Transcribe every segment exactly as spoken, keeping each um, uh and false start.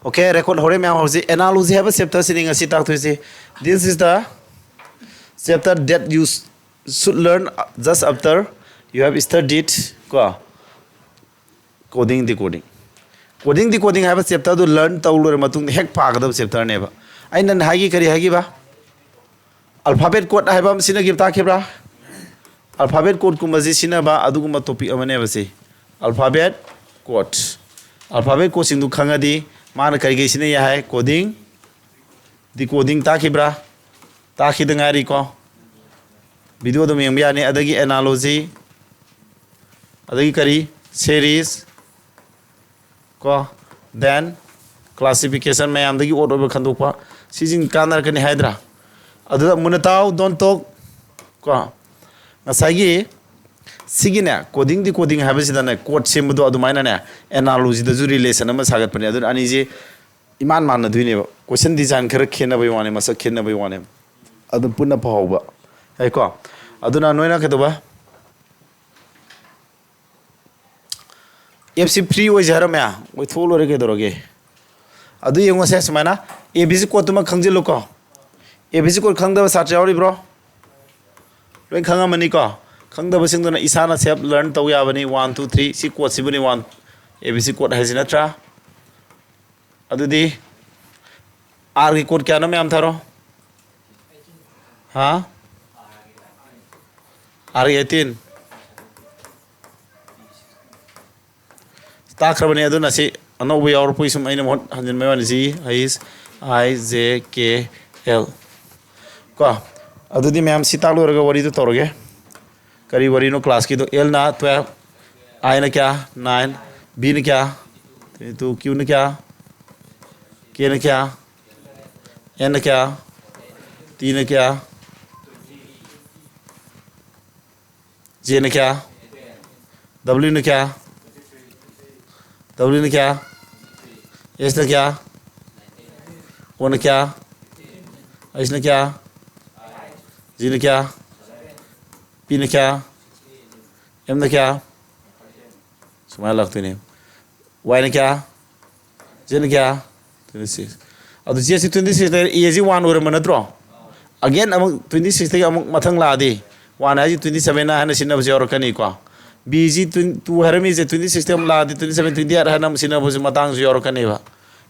Okay, record ꯍꯧꯔꯦ ꯃꯌꯥꯝ꯫ ꯍꯧꯖꯤꯛ analogy ꯍꯥꯏꯕ chapter ꯁꯤꯅꯤ ꯉꯁꯤ ꯇꯥꯛꯇꯣꯏꯁꯤ. This is the chapter that you should learn just after you have studied, ꯀꯣ, coding decoding. Coding decoding ꯍꯥꯏꯕ chapter ꯗꯨ learn ꯇꯧ ꯂꯣꯏꯔ ꯃꯇꯨꯡꯗ ꯍꯦꯛ ꯄꯥꯒꯗꯕ chapter ꯅꯦꯕ. ꯑꯩꯅ ꯍꯥꯏꯒꯤ ꯀꯔꯤ ꯍꯥꯏꯈꯤꯕ? Alphabet code ꯍꯥꯏꯕ ꯑꯃ ꯁꯤꯖꯤꯟꯅꯈꯤꯕ ꯇꯥꯛꯈꯤꯕ꯭ꯔꯥ? Alphabet code ꯀꯨꯝꯕꯁꯤ ꯁꯤꯖꯤꯟꯅꯕ ꯑꯗꯨꯒꯨꯝꯕ topic ꯑꯃꯅꯦꯕ ꯁꯤ. Alphabet code. Alphabet code ꯁꯤꯡꯗꯨ ꯈꯪꯉꯗꯤ ꯃꯥꯅ ꯀꯔꯤ ꯀꯔꯤ ꯁꯤꯖꯤꯟꯅꯩ ꯍꯥꯏ? Coding, decoding ꯇꯥꯛꯈꯤꯕ꯭ꯔꯥ? ꯇꯥꯛꯈꯤꯗ ꯉꯥꯏꯔꯤꯀꯣ. Video ꯑꯗꯨꯝ ꯌꯦꯡꯕ ꯌꯥꯅꯤ. ꯑꯗꯒꯤ analogy, ꯑꯗꯒꯤ ꯀꯔꯤ? Series, ꯀꯣ, then classification, ꯃꯌꯥꯝꯗꯒꯤ odd ꯑꯣꯏꯕ ꯈꯟꯗꯣꯛꯄ, ꯁꯤꯁꯤꯡ ꯀꯥꯟꯅꯔꯛꯀꯅꯤ ꯍꯥꯏꯗ꯭ꯔꯥ? ꯑꯗꯨꯗ ꯃꯨꯟꯅ ꯇꯥꯎ, don't talk, ꯀꯣ. ꯉꯁꯥꯏꯒꯤ ꯁꯤꯒꯤꯅꯦ, coding decoding ꯍꯥꯏꯕꯁꯤꯗꯅꯦ, code ꯁꯦꯝꯕꯗꯣ ꯑꯗꯨꯃꯥꯏꯅꯅꯦ, analogy ꯗꯁꯨ relation ꯑꯃ ꯁꯥꯒꯠꯄꯅꯦ. ꯑꯗꯨꯅ ꯑꯅꯤꯁꯦ ꯏꯃꯥꯟ ꯃꯥꯟꯅꯗꯣꯏꯅꯦꯕ, question design ꯈꯔ ꯈꯦꯠꯅꯕꯩ ꯋꯥꯅꯦ, ꯃꯁꯛ ꯈꯦꯠꯅꯕꯩ ꯋꯥꯅꯦ. ꯑꯗꯨꯝ ꯄꯨꯟꯅ ꯐꯍꯧꯕ ꯌꯥꯏꯀꯣ. ꯑꯗꯨꯅ ꯅꯣꯏꯅ ꯀꯩꯗꯧꯕ? F C free ꯑꯣꯏꯖꯩ ꯍꯥꯏꯔꯝꯃꯦ, ꯑꯣꯏꯊꯣꯛꯑ ꯂꯣꯏꯔꯦ ꯀꯩꯗꯧꯔꯒꯦ. ꯑꯗꯨ ꯌꯦꯡꯉꯣꯁꯦ ꯁꯨꯃꯥꯏꯅ, A B C code ꯇꯨꯃ ꯈꯪꯖꯤꯜꯂꯨꯀꯣ. A B C code ꯈꯪꯗꯕ ꯁꯥꯇ꯭ꯔ ꯌꯥꯎꯔꯤꯕ꯭ꯔꯣ? ꯂꯣꯏ ꯈꯪꯉꯝꯃꯅꯤꯀꯣ. ꯈꯪꯗꯕꯁꯤꯡꯗꯨꯅ ꯏꯁꯥꯅ self learn ꯇꯧ ꯌꯥꯕꯅꯤ. One, two, three, ꯁꯤ code ꯁꯤꯕꯨꯅꯤ one, A B C code ꯍꯥꯏꯁꯤ ꯅꯠꯇ꯭ꯔꯥ? ꯑꯗꯨꯗꯤ R ꯒꯤ code ꯀꯌꯥꯅꯣ ꯃꯌꯥꯝ ꯊꯥꯔꯣ? ꯍꯥ? R ꯒꯤ eighteen. ꯇꯥꯛꯈ꯭ꯔꯕꯅꯤ꯫ ꯑꯗꯨꯅ ꯁꯤ ꯑꯅꯧꯕ ꯌꯥꯎꯔꯛꯄꯒꯤ ꯁꯨꯝ ꯑꯩꯅ ꯃꯍꯨꯠ ꯍꯟꯖꯤꯟꯕꯩ ꯋꯥꯅꯤ꯫ G H I J K L, ꯀꯣ. ꯑꯗꯨꯗꯤ ꯃꯌꯥꯝ ꯁꯤ ꯇꯥꯛ ꯂꯣꯏꯔꯒ ꯋꯥꯔꯤꯗꯨ ꯇꯧꯔꯒꯦ꯫ ꯀꯔꯤ ꯋꯥꯔꯤꯅꯣ class ꯀꯤꯗꯣ? L ꯅ twelve, I ꯅ ꯀꯌꯥ? Nine, B ꯅ ꯀꯌꯥ? Two, Q ꯅ ꯀꯌꯥ? K ꯅ ꯀꯌꯥ? N ꯅ ꯀꯌꯥ? T ꯅ ꯀꯌꯥ? J ꯅ ꯀꯌꯥ? W ꯅ ꯀꯌꯥ? W ꯅ ꯀꯌꯥ? H ꯅ ꯀꯌꯥ? O ꯅ ꯀꯌꯥ? H ꯅ ꯀꯌꯥ? G ꯅ ꯀꯌꯥ? P ꯅ ꯀꯌꯥ? M ꯅ ꯀꯌꯥ? ꯁꯨꯃꯥꯏꯅ ꯂꯥꯛꯇꯣꯏꯅꯦ꯫ Y ꯅ ꯀꯌꯥ? Z ꯅ ꯀꯌꯥ? Twenty six. ꯑꯗꯨ Zꯁꯤ twenty six ꯂꯩꯔꯦ, Aꯁꯤ one ꯑꯣꯏꯔꯝꯕ ꯅꯠꯇ꯭ꯔꯣ? Again ꯑꯃꯨꯛ twenty six ꯇꯒꯤ ꯑꯃꯨꯛ ꯃꯊꯪ ꯂꯥꯛꯑꯗꯤ, one ꯍꯥꯏꯁꯤ twenty seven ꯍꯥꯏꯅ ꯁꯤꯖꯤꯟꯅꯕꯁꯨ ꯌꯥꯎꯔꯛꯀꯅꯤꯀꯣ꯫ Bꯁꯤ twen-, two ꯍꯥꯏꯔꯝꯃꯤꯁꯦ twenty six ꯇꯒꯤ ꯑꯃꯨꯛ ꯂꯥꯛꯑꯗꯤ twenty seven, twenty eight ꯍꯥꯏꯅ ꯑꯃꯨꯛ ꯁꯤꯖꯤꯟꯅꯕꯁꯨ ꯃꯇꯥꯡꯁꯨ ꯌꯥꯎꯔꯛꯀꯅꯦꯕ꯫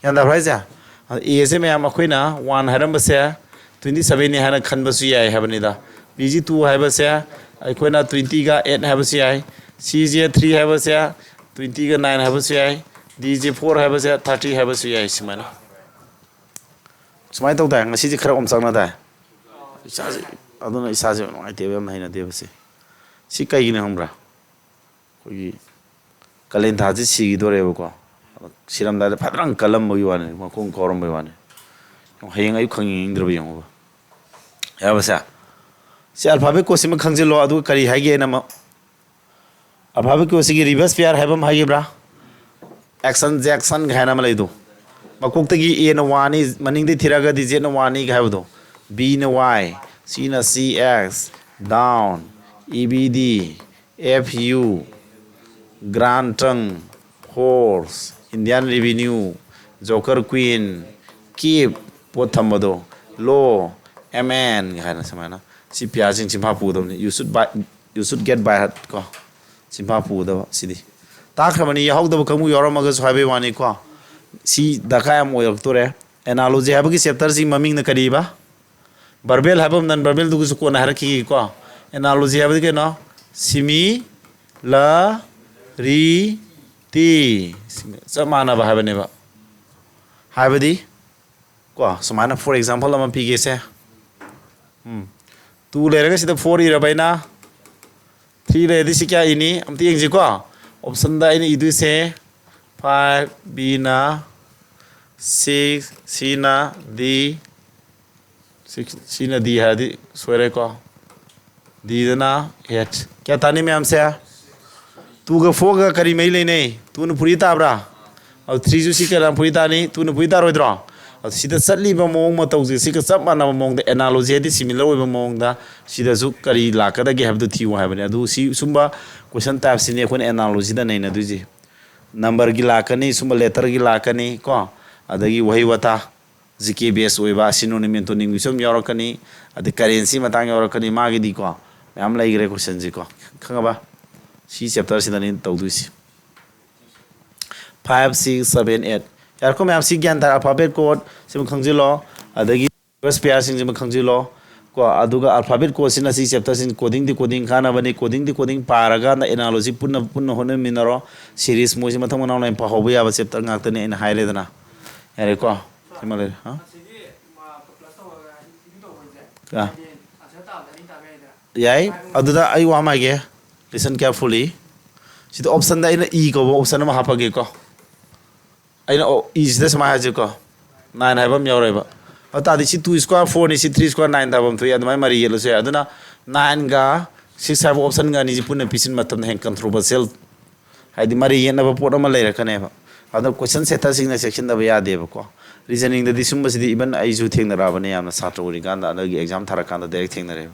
ꯒ꯭ꯌꯥꯟ ꯇꯥꯕ꯭ꯔꯥ ꯍꯥꯏꯁꯦ? ꯑꯗ Aꯁꯦ ꯃꯌꯥꯝ ꯑꯩꯈꯣꯏꯅ one ꯍꯥꯏꯔꯝꯕꯁꯦ twenty seven ꯅꯤ ꯍꯥꯏꯅ ꯈꯟꯕꯁꯨ ꯌꯥꯏ ꯍꯥꯏꯕꯅꯤꯗ꯫ Bꯁꯤ two ꯍꯥꯏꯕꯁꯦ ꯑꯩꯈꯣꯏꯅ twenty ꯒ eight ꯍꯥꯏꯕꯁꯨ ꯌꯥꯏ꯫ Cꯁꯦ three ꯍꯥꯏꯕꯁꯦ twenty ꯒ nine ꯍꯥꯏꯕꯁꯨ ꯌꯥꯏ꯫ Dꯁꯦ four ꯍꯥꯏꯕꯁꯦ thirty ꯍꯥꯏꯕꯁꯨ ꯌꯥꯏ꯫ ꯁꯨꯃꯥꯏꯅ, ꯁꯨꯃꯥꯏꯅ ꯇꯧ ꯇꯥꯏ꯫ ꯉꯁꯤꯁꯦ ꯈꯔ ꯑꯣꯝꯆꯥꯛꯅ ꯇꯥꯏ ꯏꯁꯥꯁꯦ꯫ ꯑꯗꯨꯅ ꯏꯁꯥꯁꯦ ꯅꯨꯡꯉꯥꯏꯇꯦꯕ, ꯌꯥꯝꯅ ꯍꯩꯅꯗꯦꯕ ꯁꯤ꯫ ꯁꯤ ꯀꯩꯒꯤꯅꯣ ꯈꯪꯕ꯭ꯔꯥ? ꯑꯩꯈꯣꯏꯒꯤ ꯀꯥꯂꯦꯟ ꯊꯥꯁꯤ ꯁꯤꯈꯤꯗꯣꯔꯦꯕꯀꯣ꯫ ꯁꯤꯔꯝꯗꯥꯏꯗ ꯐꯖꯅ ꯀꯜꯂꯝꯕꯒꯤ ꯋꯥꯅꯤ, ꯃꯈꯣꯡ ꯀꯥꯎꯔꯝꯕꯒꯤ ꯋꯥꯅꯤ꯫ ꯍꯌꯦꯡ ꯑꯌꯨꯛ ꯈꯪꯅꯤꯡꯗ꯭ꯔꯕ ꯌꯦꯡꯉꯨꯕ꯫ ꯌꯥꯕꯁꯦ? ꯁꯤ alphabet code ꯁꯤꯃ ꯈꯪꯖꯤꯜꯂꯣ, ꯑꯗꯨꯒ ꯀꯔꯤ ꯍꯥꯏꯒꯦꯅ ꯑꯃ, alphabet code ꯁꯤꯒꯤ reverse pair ꯍꯥꯏꯕ ꯑꯃ ꯍꯥꯏꯈꯤꯕ꯭ꯔꯥ? Action Jackson ꯍꯥꯏꯅ ꯑꯃ ꯂꯩꯗꯣ꯫ ꯃꯀꯣꯛꯇꯒꯤ Aꯅ one ꯅꯤ, ꯃꯅꯤꯡꯗꯒꯤ ꯊꯤꯔꯛꯑꯒꯗꯤ Zꯅ one ꯅꯤ ꯍꯥꯏꯕꯗꯣ꯫ Bꯅ Y, Cꯅ C X, down, E B D, F U, grand trunk, horse, Indian revenue, joker queen, keep, ꯄꯣꯠ ꯊꯝꯕꯗꯣ, low, M N ꯍꯥꯏꯅ ꯁꯨꯃꯥꯏꯅ꯫ ꯁꯤ ꯄꯤꯌꯥꯁꯤꯡ ꯆꯤꯟꯐꯥ ꯄꯨꯒꯗꯕꯅꯤ꯫ You should buy, you should get by heart ꯀꯣ꯫ ꯆꯤꯟꯐꯥ ꯄꯨꯒꯗꯕ ꯁꯤꯗꯤ꯫ ꯇꯥꯛꯈ꯭ꯔꯕꯅꯤ, ꯌꯥꯎꯍꯧꯗꯕ ꯀꯥꯡꯕꯨ ꯌꯥꯎꯔꯝꯃꯒꯁꯨ ꯍꯥꯏꯕꯩ ꯋꯥꯅꯤꯀꯣ꯫ ꯁꯤ ꯗꯔꯀꯥꯔ ꯌꯥꯝ ꯑꯣꯏꯔꯛꯇꯣꯔꯦ꯫ Analogy ꯍꯥꯏꯕꯒꯤ chapter ꯁꯤ ꯃꯃꯤꯡꯅ ꯀꯔꯤꯕ? Verbal ꯍꯥꯏꯕ ꯑꯃ, non verbal ꯗꯨꯒꯁꯨ ꯀꯣꯟꯅ ꯍꯥꯏꯔꯛꯈꯤꯒꯦꯀꯣ꯫ Analogy ꯍꯥꯏꯕꯗꯤ ꯀꯩꯅꯣ? Similarity꯫ ꯆꯞ ꯃꯥꯟꯅꯕ ꯍꯥꯏꯕꯅꯦꯕ꯫ ꯍꯥꯏꯕꯗꯤ ꯀꯣ, ꯁꯨꯃꯥꯏꯅ for example ꯑꯃ ꯄꯤꯒꯦꯁꯦ꯫ ꯎꯝ꯫ Two ꯂꯩꯔꯒ ꯁꯤꯗ four ꯏꯔꯕ ꯑꯩꯅ, three ꯂꯩꯔꯗꯤ ꯁꯤ ꯀꯌꯥ ꯏꯅꯤ? ꯑꯝꯇ ꯌꯦꯡꯁꯤꯀꯣ꯫ Option ꯗ ꯑꯩꯅ ꯏꯗꯣꯏꯁꯦ five, Bꯅ six, Cꯅ D, six, Cꯅ D ꯍꯥꯏꯔꯗꯤ ꯁꯣꯏꯔꯦꯀꯣ꯫ Dꯗꯅ eight꯫ ꯀꯌꯥ ꯇꯥꯅꯤ ꯃꯌꯥꯝꯁꯦ? Twoꯒ fourꯒ ꯀꯔꯤ ꯃꯔꯤ ꯂꯩꯅꯩ? Twoꯅ ꯐꯨꯔꯤ ꯇꯥꯕ꯭ꯔꯥ? ꯑꯗꯨ threeꯁꯨ ꯁꯤ ꯀꯅꯥ ꯐꯨꯔꯤ ꯇꯥꯅꯤ? Twoꯅ ꯐꯨꯔꯤ ꯇꯥꯔꯣꯏꯗ꯭ꯔꯣ? ꯑꯗꯨ ꯁꯤꯗ ꯆꯠꯂꯤꯕ ꯃꯑꯣꯡ ꯃꯇꯧꯁꯦ ꯁꯤꯒ ꯆꯞ ꯃꯥꯟꯅꯕ ꯃꯑꯣꯡꯗ, analogy ꯍꯥꯏꯗꯤ similar ꯑꯣꯏꯕ ꯃꯑꯣꯡꯗ, ꯁꯤꯗꯁꯨ ꯀꯔꯤ ꯂꯥꯛꯀꯗꯒꯦ ꯍꯥꯏꯕꯗꯨ ꯊꯤꯌꯨ ꯍꯥꯏꯕꯅꯤ꯫ ꯑꯗꯨ ꯁꯤ ꯁꯨꯝꯕ question typeꯁꯤꯅꯤ ꯑꯩꯈꯣꯏꯅ analogyꯗ ꯅꯩꯅꯗꯣꯏꯁꯦ꯫ Numberꯒꯤ ꯂꯥꯛꯀꯅꯤ, ꯁꯨꯝꯕ letterꯒꯤ ꯂꯥꯛꯀꯅꯤ ꯀꯣ꯫ ꯑꯗꯒꯤ ꯋꯥꯍꯩ ꯋꯥꯇꯥ, ꯖꯤ ꯀꯦ base ꯑꯣꯏꯕ synonym antonymꯒꯤꯁꯨ ꯑꯗꯨꯝ ꯌꯥꯎꯔꯛꯀꯅꯤ꯫ ꯑꯗꯩ currency ꯃꯇꯥꯡ ꯌꯥꯎꯔꯛꯀꯅꯤ꯫ ꯃꯥꯒꯤꯗꯤꯀꯣ ꯃꯌꯥꯝ ꯂꯩꯈ꯭ꯔꯦ questionꯁꯤꯀꯣ, ꯈꯪꯉꯕ? ꯁꯤ chapterꯁꯤꯗꯅꯤ ꯇꯧꯗꯣꯏꯁꯤ꯫ Five, six, seven, eight꯫ ꯌꯥꯔꯦꯀꯣ ꯃꯌꯥꯝ, ꯁꯤ ꯒ꯭ꯌꯥꯟ ꯇꯥꯔꯦ꯫ Alphabet code ꯁꯤꯃ ꯈꯪꯖꯤꯜꯂꯣ, ꯑꯗꯒꯤ verb pairꯁꯤꯡꯁꯤꯃ ꯈꯪꯖꯤꯜꯂꯣ ꯀꯣ꯫ ꯑꯗꯨꯒ alphabet codeꯁꯤꯅ ꯁꯤ chapterꯁꯤ coding decoding ꯀꯥꯟꯅꯕꯅꯤ꯫ Coding decoding ꯄꯥꯔꯀꯥꯟꯗ analogy ꯄꯨꯟꯅ ꯄꯨꯟꯅ ꯍꯣꯠꯅꯃꯤꯟꯅꯔꯣ꯫ Series ꯃꯣꯏꯁꯤ ꯃꯊꯪ ꯃꯅꯥꯎ ꯅꯥꯏꯅ ꯄꯥꯍꯧꯕ ꯌꯥꯕ chapter ꯉꯥꯛꯇꯅꯤ ꯑꯩꯅ ꯍꯥꯏꯔꯦꯗꯅ꯫ ꯌꯥꯔꯦꯀꯣ? ꯁꯤꯃ ꯂꯩꯔꯦ꯫ ꯍꯥ? ꯑꯥ꯫ ꯌꯥꯏ꯫ ꯑꯗꯨꯗ ꯑꯩ ꯋꯥ ꯑꯃ ꯍꯥꯏꯒꯦ꯫ Listen carefully꯫ ꯁꯤꯗ optionꯗ ꯑꯩꯅ E ꯀꯧꯕ option ꯑꯃ ꯍꯥꯞꯄꯒꯦꯀꯣ꯫ ꯑꯩꯅ, ꯑꯣ, Eꯁꯤꯗ ꯁꯨꯃꯥꯏꯅ ꯍꯥꯏꯁꯦꯀꯣ, nine ꯍꯥꯏꯕ ꯑꯃ ꯌꯥꯎꯔꯦꯕ꯫ ꯑꯗꯨ ꯇꯥꯔꯗꯤ ꯁꯤ two square fourꯅꯤ, ꯁꯤ three square nine ꯊꯥꯕ ꯑꯃ ꯊꯣꯛꯏ꯫ ꯑꯗꯨꯃꯥꯏꯅ ꯃꯔꯤ ꯌꯦꯠꯂꯁꯨ ꯌꯥꯏ꯫ ꯑꯗꯨꯅ nineꯒ six ꯍꯥꯏꯕ optionꯒ ꯑꯅꯤꯁꯤ ꯄꯨꯟꯅ ꯄꯤꯁꯤꯟꯕ ꯃꯇꯝꯗ ꯍꯦꯟꯅ controversial, ꯍꯥꯏꯗꯤ ꯃꯔꯤ ꯌꯦꯠꯅꯕ ꯄꯣꯠ ꯑꯃ ꯂꯩꯔꯛꯀꯅꯦꯕ꯫ ꯑꯗꯣ question setterꯁꯤꯡꯅ ꯆꯦꯛꯁꯤꯟꯗꯕ ꯌꯥꯗꯦꯕꯀꯣ꯫ Reasoningꯗꯗꯤ ꯁꯨꯝꯕꯁꯤꯗꯤ even ꯑꯩꯁꯨ ꯊꯦꯡꯅꯔꯛꯑꯕꯅꯦ ꯌꯥꯝꯅ, ꯁꯥꯇ꯭ꯔ ꯑꯣꯏꯔꯤꯀꯥꯟꯗ, ꯑꯗꯒꯤ exam ꯊꯥꯔꯀꯥꯟꯗ direct ꯊꯦꯡꯅꯔꯦꯕ꯫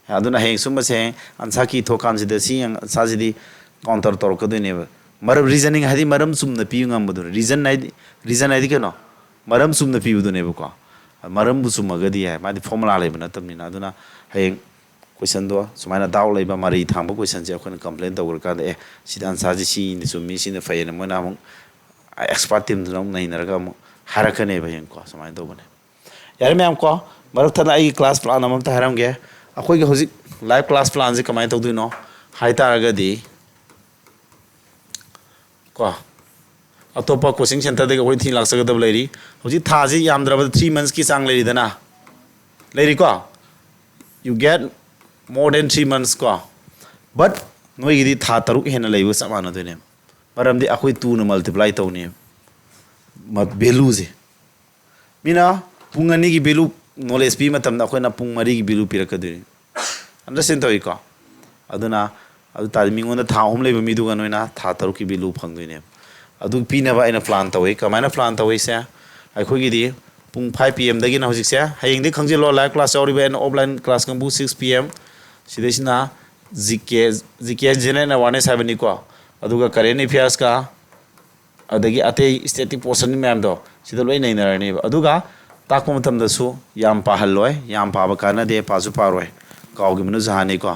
ꯑꯗꯨꯅ ꯍꯌꯦꯡ ꯁꯨꯝꯕꯁꯦ answer key ꯊꯣꯛꯀꯥꯟꯁꯤꯗ ꯁꯤ ꯌꯦꯡ-, answerꯁꯤꯗꯤ counter ꯇꯧꯔꯛꯀꯗꯣꯏꯅꯦꯕ꯫ ꯃꯔꯝ, reasoning ꯍꯥꯏꯗꯤ ꯃꯔꯝ ꯆꯨꯝꯅ ꯄꯤꯕ ꯉꯝꯕꯗꯨꯅꯤ꯫ Reason ꯍꯥꯏꯗꯤ, reason ꯍꯥꯏꯗꯤ ꯀꯩꯅꯣ? ꯃꯔꯝ ꯆꯨꯝꯅ ꯄꯤꯕꯗꯨꯅꯦꯕꯀꯣ꯫ ꯃꯔꯝꯕꯨ ꯆꯨꯝꯃꯒꯗꯤ ꯌꯥꯏ, ꯃꯥꯗꯤ formula ꯂꯩꯕ ꯅꯠꯇꯕꯅꯤꯅ꯫ ꯑꯗꯨꯅ ꯍꯌꯦꯡ questionꯗꯣ ꯁꯨꯃꯥꯏꯅ doubt ꯂꯩꯕ, ꯃꯔꯩ ꯊꯥꯡꯕ questionꯁꯦ ꯑꯩꯈꯣꯏꯅ complain ꯇꯧꯈ꯭ꯔꯀꯥꯟꯗ, "ꯑꯦ, ꯁꯤꯗ answerꯁꯤ ꯁꯤꯅ ꯆꯨꯝꯃꯤ, ꯁꯤꯅ ꯐꯩꯌꯦꯅ" ꯃꯣꯏꯅ ꯑꯃꯨꯛ expert teamꯗꯨꯅ ꯑꯃꯨꯛ ꯅꯩꯅꯔꯒ ꯑꯃꯨꯛ ꯍꯥꯏꯔꯛꯀꯅꯦꯕ ꯍꯌꯦꯡꯀꯣ꯫ ꯁꯨꯃꯥꯏꯅ ꯇꯧꯕꯅꯦ꯫ ꯌꯥꯔꯦ ꯃꯌꯥꯝ ꯀꯣ, ꯃꯔꯛ ꯊꯠꯅ ꯑꯩꯒꯤ class plan ꯑꯃꯇ ꯍꯥꯏꯔꯝꯒꯦ꯫ ꯑꯩꯈꯣꯏꯒꯤ ꯍꯧꯖꯤꯛ live class planꯁꯦ ꯀꯃꯥꯏꯅ ꯇꯧꯗꯣꯏꯅꯣ ꯍꯥꯏ ꯇꯥꯔꯒꯗꯤ ꯀꯣ, ꯑꯇꯣꯞꯄ coaching centreꯗꯒꯤ ꯑꯩꯈꯣꯏ ꯊꯤ ꯂꯥꯛꯆꯒꯗꯕ ꯂꯩꯔꯤ꯫ ꯍꯧꯖꯤꯛ ꯊꯥꯁꯤ ꯌꯥꯝꯗ꯭ꯔꯕꯗ three monthsꯀꯤ ꯆꯥꯡ ꯂꯩꯔꯤꯗꯅ, ꯂꯩꯔꯤꯀꯣ? You get more than three months ꯀꯣ, but ꯅꯣꯏꯒꯤꯗꯤ ꯊꯥ ꯇꯔꯨꯛ ꯍꯦꯟꯅ ꯂꯩꯕꯒ ꯆꯞ ꯃꯥꯟꯅꯗꯣꯏꯅꯦ꯫ ꯃꯔꯝꯗꯤ ꯑꯩꯈꯣꯏ twoꯅ multiply ꯇꯧꯅꯤ valueꯁꯦ꯫ ꯃꯤꯅ ꯄꯨꯡ ꯑꯅꯤꯒꯤ value knowledge ꯄꯤꯕ ꯃꯇꯝꯗ ꯑꯩꯈꯣꯏꯅ ꯄꯨꯡ ꯃꯔꯤꯒꯤ value ꯄꯤꯔꯛꯀꯗꯣꯏꯅꯤ꯫ Understand ꯇꯧꯏꯀꯣ? ꯑꯗꯨꯅ ꯑꯗꯨ ꯇꯥꯔꯗꯤ ꯃꯤꯉꯣꯟꯗ ꯊꯥ ꯑꯍꯨꯝ ꯂꯩꯕ ꯃꯤꯗꯨꯒ ꯅꯣꯏꯅ ꯊꯥ ꯇꯔꯨꯛꯀꯤ value ꯐꯪꯗꯣꯏꯅꯦꯕ꯫ ꯑꯗꯨ ꯄꯤꯅꯕ ꯑꯩꯅ plan ꯇꯧꯏ꯫ ꯀꯃꯥꯏꯅ plan ꯇꯧꯏꯁꯦ? ꯑꯩꯈꯣꯏꯒꯤꯗꯤ ꯄꯨꯡ five P Mꯗꯒꯤꯅ ꯍꯧꯖꯤꯛꯁꯦ, ꯍꯌꯦꯡꯗꯤ ꯈꯪꯖꯤꯜꯂꯣ, live class ꯌꯥꯎꯔꯤꯕ and offline class ꯀꯥꯡꯕꯨ six P M꯫ ꯁꯤꯗꯩꯁꯤꯅ G K, G K General Awareness ꯍꯥꯏꯕꯅꯤꯀꯣ꯫ ꯑꯗꯨꯒ current affairsꯀ ꯑꯗꯒꯤ ꯑꯇꯩ static portion ꯃꯌꯥꯝꯗꯣ, ꯁꯤꯗ ꯂꯣꯏ ꯅꯩꯅꯔꯅꯦꯕ꯫ ꯑꯗꯨꯒ ꯇꯥꯛꯄ ꯃꯇꯝꯗꯁꯨ ꯌꯥꯝ ꯄꯥꯍꯜꯂꯣꯏ, ꯌꯥꯝ ꯄꯥꯕ ꯀꯥꯟꯅꯗꯦ, ꯄꯥꯁꯨ ꯄꯥꯔꯣꯏ, ꯀꯥꯎꯈꯤꯕꯅꯁꯨ ꯍꯥꯅꯤꯀꯣ,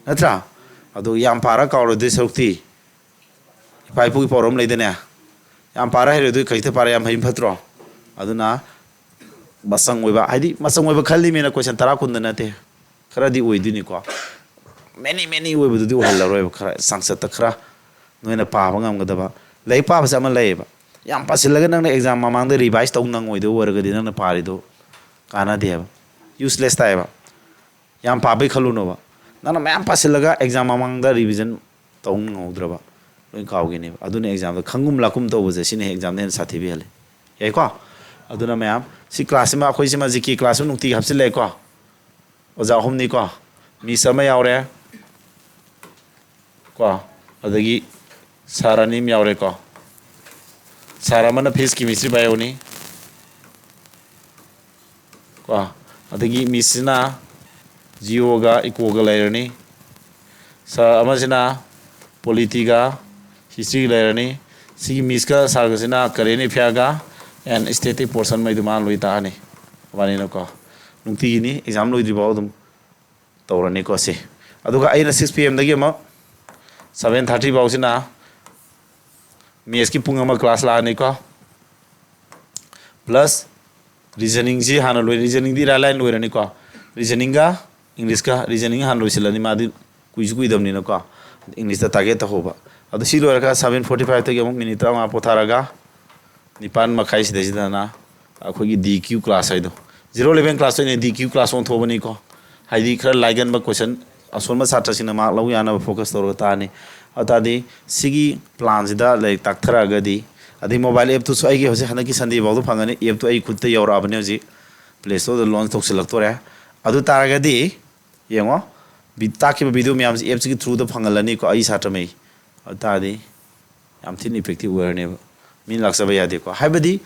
ꯅꯠꯇ꯭ꯔꯥ? ꯑꯗꯣ ꯌꯥꯝ ꯄꯥꯔ ꯀꯥꯎꯔꯗꯣꯏ ꯁꯔꯨꯛꯇꯤ, ꯏꯄꯥ ꯏꯄꯨꯒꯤ ꯄꯥꯎꯔꯧ ꯑꯃ ꯂꯩꯗꯅꯦ, ꯌꯥꯝ ꯄꯥꯔ ꯍꯩꯔꯣꯏꯗꯣꯏ ꯈꯖꯤꯛꯇ ꯄꯥꯔ ꯌꯥꯝ ꯍꯩꯕ ꯐꯠꯇ꯭ꯔꯣ? ꯑꯗꯨꯅ ꯃꯆꯪ ꯑꯣꯏꯕ, ꯍꯥꯏꯗꯤ ꯃꯆꯪ ꯑꯣꯏꯕ ꯈꯜꯂꯤꯃꯤꯅ ꯀꯣꯏꯁꯟ ꯇꯔꯥ ꯀꯨꯟꯗ ꯅꯠꯇꯦ, ꯈꯔꯗꯤ ꯑꯣꯏꯗꯣꯏꯅꯤꯀꯣ꯫ ꯃꯦꯅꯤ ꯃꯦꯅꯤ ꯑꯣꯏꯕꯗꯨꯗꯤ ꯑꯣꯏꯍꯜꯂꯔꯣꯏꯕ, ꯈꯔ ꯆꯥꯡꯆꯠꯇ ꯈꯔ ꯅꯣꯏꯅ ꯄꯥꯕ ꯉꯝꯒꯗꯕ꯫ ꯂꯥꯏꯔꯤꯛ ꯄꯥꯕꯁꯦ ꯑꯃ ꯂꯩꯌꯦꯕ, ꯌꯥꯝ ꯄꯥꯁꯤꯜꯂꯒ ꯅꯪꯅ ꯑꯦꯛꯖꯥꯝ ꯃꯃꯥꯡꯗ ꯔꯤꯚꯥꯏꯁ ꯇꯧ ꯅꯪꯉꯣꯏꯗꯧ ꯑꯣꯏꯔꯒꯗꯤ ꯅꯪꯅ ꯄꯥꯔꯤꯗꯣ ꯀꯥꯟꯅꯗꯦꯕ, ꯌꯨꯁꯂꯦꯁ ꯇꯥꯏꯌꯦꯕ꯫ ꯌꯥꯝ ꯄꯥꯕꯩ ꯈꯜꯂꯨꯅꯣꯕ, ꯅꯪꯅ ꯃꯌꯥꯝ ꯄꯥꯁꯤꯜꯂꯒ ꯑꯦꯛꯖꯥꯝ ꯃꯃꯥꯡꯗ ꯔꯤꯚꯤꯖꯟ ꯇꯧ ꯅꯪꯍꯧꯗ꯭ꯔꯕ, ꯂꯣꯏ ꯀꯥꯎꯈꯤꯅꯦꯕ꯫ ꯑꯗꯨꯅ ꯑꯦꯛꯖꯥꯝꯗ ꯈꯪꯒꯨꯝ ꯂꯥꯛꯀꯨꯝ ꯇꯧꯕꯁꯦ, ꯁꯤꯅ ꯑꯦꯛꯖꯥꯝꯗ ꯍꯦꯟꯅ ꯁꯥꯊꯤꯕ ꯍꯦꯜꯂꯦ꯫ ꯌꯥꯏꯀꯣ? ꯑꯗꯨꯅ ꯃꯌꯥꯝ ꯁꯤ ꯀ꯭ꯂꯥꯁꯁꯤꯃ, ꯑꯩꯈꯣꯏꯁꯤꯃ ꯖꯤ ꯀꯦ ꯀ꯭ꯂꯥꯁꯁꯨ ꯅꯨꯡꯇꯤꯒꯤ ꯍꯥꯞꯆꯤꯜꯂꯛꯑꯦꯀꯣ꯫ ꯑꯣꯖꯥ ꯑꯍꯨꯝꯅꯤꯀꯣ, ꯃꯤꯁ ꯑꯃ ꯌꯥꯎꯔꯦ ꯀꯣ, ꯑꯗꯒꯤ ꯁꯥꯔ ꯑꯅꯤ ꯑꯃ ꯌꯥꯎꯔꯦꯀꯣ꯫ ꯁꯥꯔ ꯑꯃꯅ ꯐꯤꯖꯤꯛꯁ, ꯀꯦꯃꯤꯁꯇ꯭ꯔꯤ, ꯕꯥꯏꯑꯣꯅꯤ ꯀꯣ, ꯑꯗꯒꯤ ꯃꯤꯁꯁꯤꯅ ꯖꯤꯑꯣꯒ ꯏꯀꯣꯒ ꯂꯩꯔꯅꯤ꯫ ꯁꯥꯔ ꯑꯃꯁꯤꯅ ꯄꯣꯂꯤꯇꯤꯒ ꯍꯤꯁꯇ꯭ꯔꯤꯒ ꯂꯩꯔꯅꯤ꯫ ꯁꯤꯒꯤ ꯃꯤꯁꯀ ꯁꯥꯔꯒꯁꯤꯅ ꯀꯔꯦꯟ ꯑꯦꯐꯤꯌꯥꯔꯒ ꯑꯦꯟ ꯁ꯭ꯇꯦꯇꯤꯛ ꯄꯣꯔꯁꯟꯉꯩꯗꯨ ꯃꯥꯅ ꯂꯣꯏ ꯇꯥꯛꯑꯅꯤ꯫ ꯃꯕꯥꯅꯤꯅꯀꯣ, ꯅꯨꯡꯇꯤꯒꯤꯅꯤ, ꯑꯦꯛꯖꯥꯝ ꯂꯣꯏꯗ꯭ꯔꯤꯐꯥꯎ ꯑꯗꯨꯝ ꯇꯧꯔꯅꯤꯀꯣ ꯁꯤ꯫ ꯑꯗꯨꯒ ꯑꯩꯅ ꯁꯤꯛꯁ ꯄꯤ ꯑꯦꯝꯗꯒꯤ ꯑꯃꯨꯛ ꯁꯚꯦꯟ ꯊꯥꯔꯇꯤ ꯐꯥꯎꯁꯤꯅ ꯃꯦꯠꯁꯀꯤ ꯄꯨꯡ ꯑꯃ ꯀ꯭ꯂꯥꯁ ꯂꯥꯛꯑꯅꯤꯀꯣ꯫ ꯄ꯭ꯂꯁ ꯔꯤꯖꯅꯤꯡꯁꯤ ꯍꯥꯟꯅ ꯂꯣꯏ, ꯔꯤꯖꯅꯤꯡꯗꯤ ꯏꯔꯥꯏ ꯂꯥꯏꯅ ꯂꯣꯏꯔꯅꯤꯀꯣ꯫ ꯔꯤꯖꯅꯤꯡꯒ ꯏꯪꯂꯤꯁꯀ, ꯔꯤꯖꯅꯤꯡ ꯍꯥꯟꯅ ꯂꯣꯏꯁꯤꯜꯂꯅꯤ, ꯃꯥꯗꯤ ꯀꯨꯏꯁꯨ ꯀꯨꯏꯗꯕꯅꯤꯅꯀꯣ꯫ ꯏꯪꯂꯤꯁꯇ ꯇꯥꯔꯒꯦꯠ ꯇꯧꯍꯧꯕ꯫ ꯑꯗꯣ ꯁꯤ ꯂꯣꯏꯔꯒ ꯁꯚꯦꯟ ꯐꯣꯔꯇꯤ ꯐꯥꯏꯚꯇꯒꯤ ꯑꯃꯨꯛ ꯃꯤꯅꯤꯠ ꯇꯔꯥꯃꯉꯥ ꯄꯣꯊꯥꯔꯒ ꯅꯤꯄꯥꯟ ꯃꯈꯥꯏ ꯁꯤꯗꯩꯁꯤꯗꯅ ꯑꯩꯈꯣꯏꯒꯤ ꯗꯤ ꯀ꯭ꯌꯨ ꯀ꯭ꯂꯥꯁ ꯍꯥꯏꯗꯣ, ꯖꯤꯔꯣ ꯏꯂꯦꯚꯦꯟ ꯀ꯭ꯂꯥꯁꯇ ꯑꯣꯏꯅ ꯗꯤ ꯀ꯭ꯌꯨ ꯀ꯭ꯂꯥꯁ ꯑꯣꯟꯊꯣꯛꯑꯕꯅꯤꯀꯣ꯫ ꯍꯥꯏꯗꯤ ꯈꯔ ꯂꯥꯏꯒꯟꯕ ꯀꯣꯏꯁꯟ, ꯑꯁꯣꯟꯕ ꯁꯥꯇ꯭ꯔꯁꯤꯡꯅ ꯃꯥꯔꯛ ꯂꯧ ꯌꯥꯅꯕ ꯐꯣꯀꯁ ꯇꯧꯔꯒ ꯇꯥꯛꯑꯅꯤ꯫ ꯑꯗꯨ ꯇꯥꯔꯗꯤ ꯁꯤꯒꯤ ꯄ꯭ꯂꯥꯟꯁꯤꯗ ꯂꯥꯏꯔꯤꯛ ꯇꯥꯛꯊꯔꯛꯑꯒꯗꯤ, ꯑꯗꯩ ꯃꯣꯕꯥꯏꯜ ꯑꯦꯞꯇꯨꯁꯨ ꯑꯩꯒꯤ ꯍꯧꯖꯤꯛ ꯍꯟꯗꯛꯀꯤ ꯁꯟꯗꯦ ꯐꯥꯎꯗ ꯐꯪꯒꯅꯤ꯫ ꯑꯦꯞꯇꯨ ꯑꯩ ꯈꯨꯠꯇ ꯌꯧꯔꯛꯑꯕꯅꯤ ꯍꯧꯖꯤꯛ, ꯄ꯭ꯂꯦ ꯁ꯭ꯇꯣꯔꯗ ꯂꯣꯟꯆ ꯇꯧꯁꯤꯜꯂꯛꯇꯣꯔꯦ꯫ ꯑꯗꯨ ꯇꯥꯔꯒꯗꯤ ꯌꯦꯡꯉꯣ, ꯚꯤ-, ꯇꯥꯛꯈꯤꯕ ꯚꯤꯗꯤꯑꯣ ꯃꯌꯥꯝꯁꯤ ꯑꯦꯞꯁꯤꯒꯤ ꯊ꯭ꯔꯨꯗ ꯐꯪꯍꯜꯂꯅꯤꯀꯣ ꯑꯩ ꯁꯥꯇ꯭ꯔꯉꯩ꯫ ꯑꯗꯨ ꯇꯥꯔꯗꯤ ꯌꯥꯝ ꯊꯤꯅ ꯏꯐꯦꯛꯇꯤꯞ ꯑꯣꯏꯔꯅꯦꯕ꯫ ꯃꯤ ꯂꯥꯛꯆꯕ ꯌꯥꯗꯦꯀꯣ, ꯍꯥꯏꯕꯗꯤ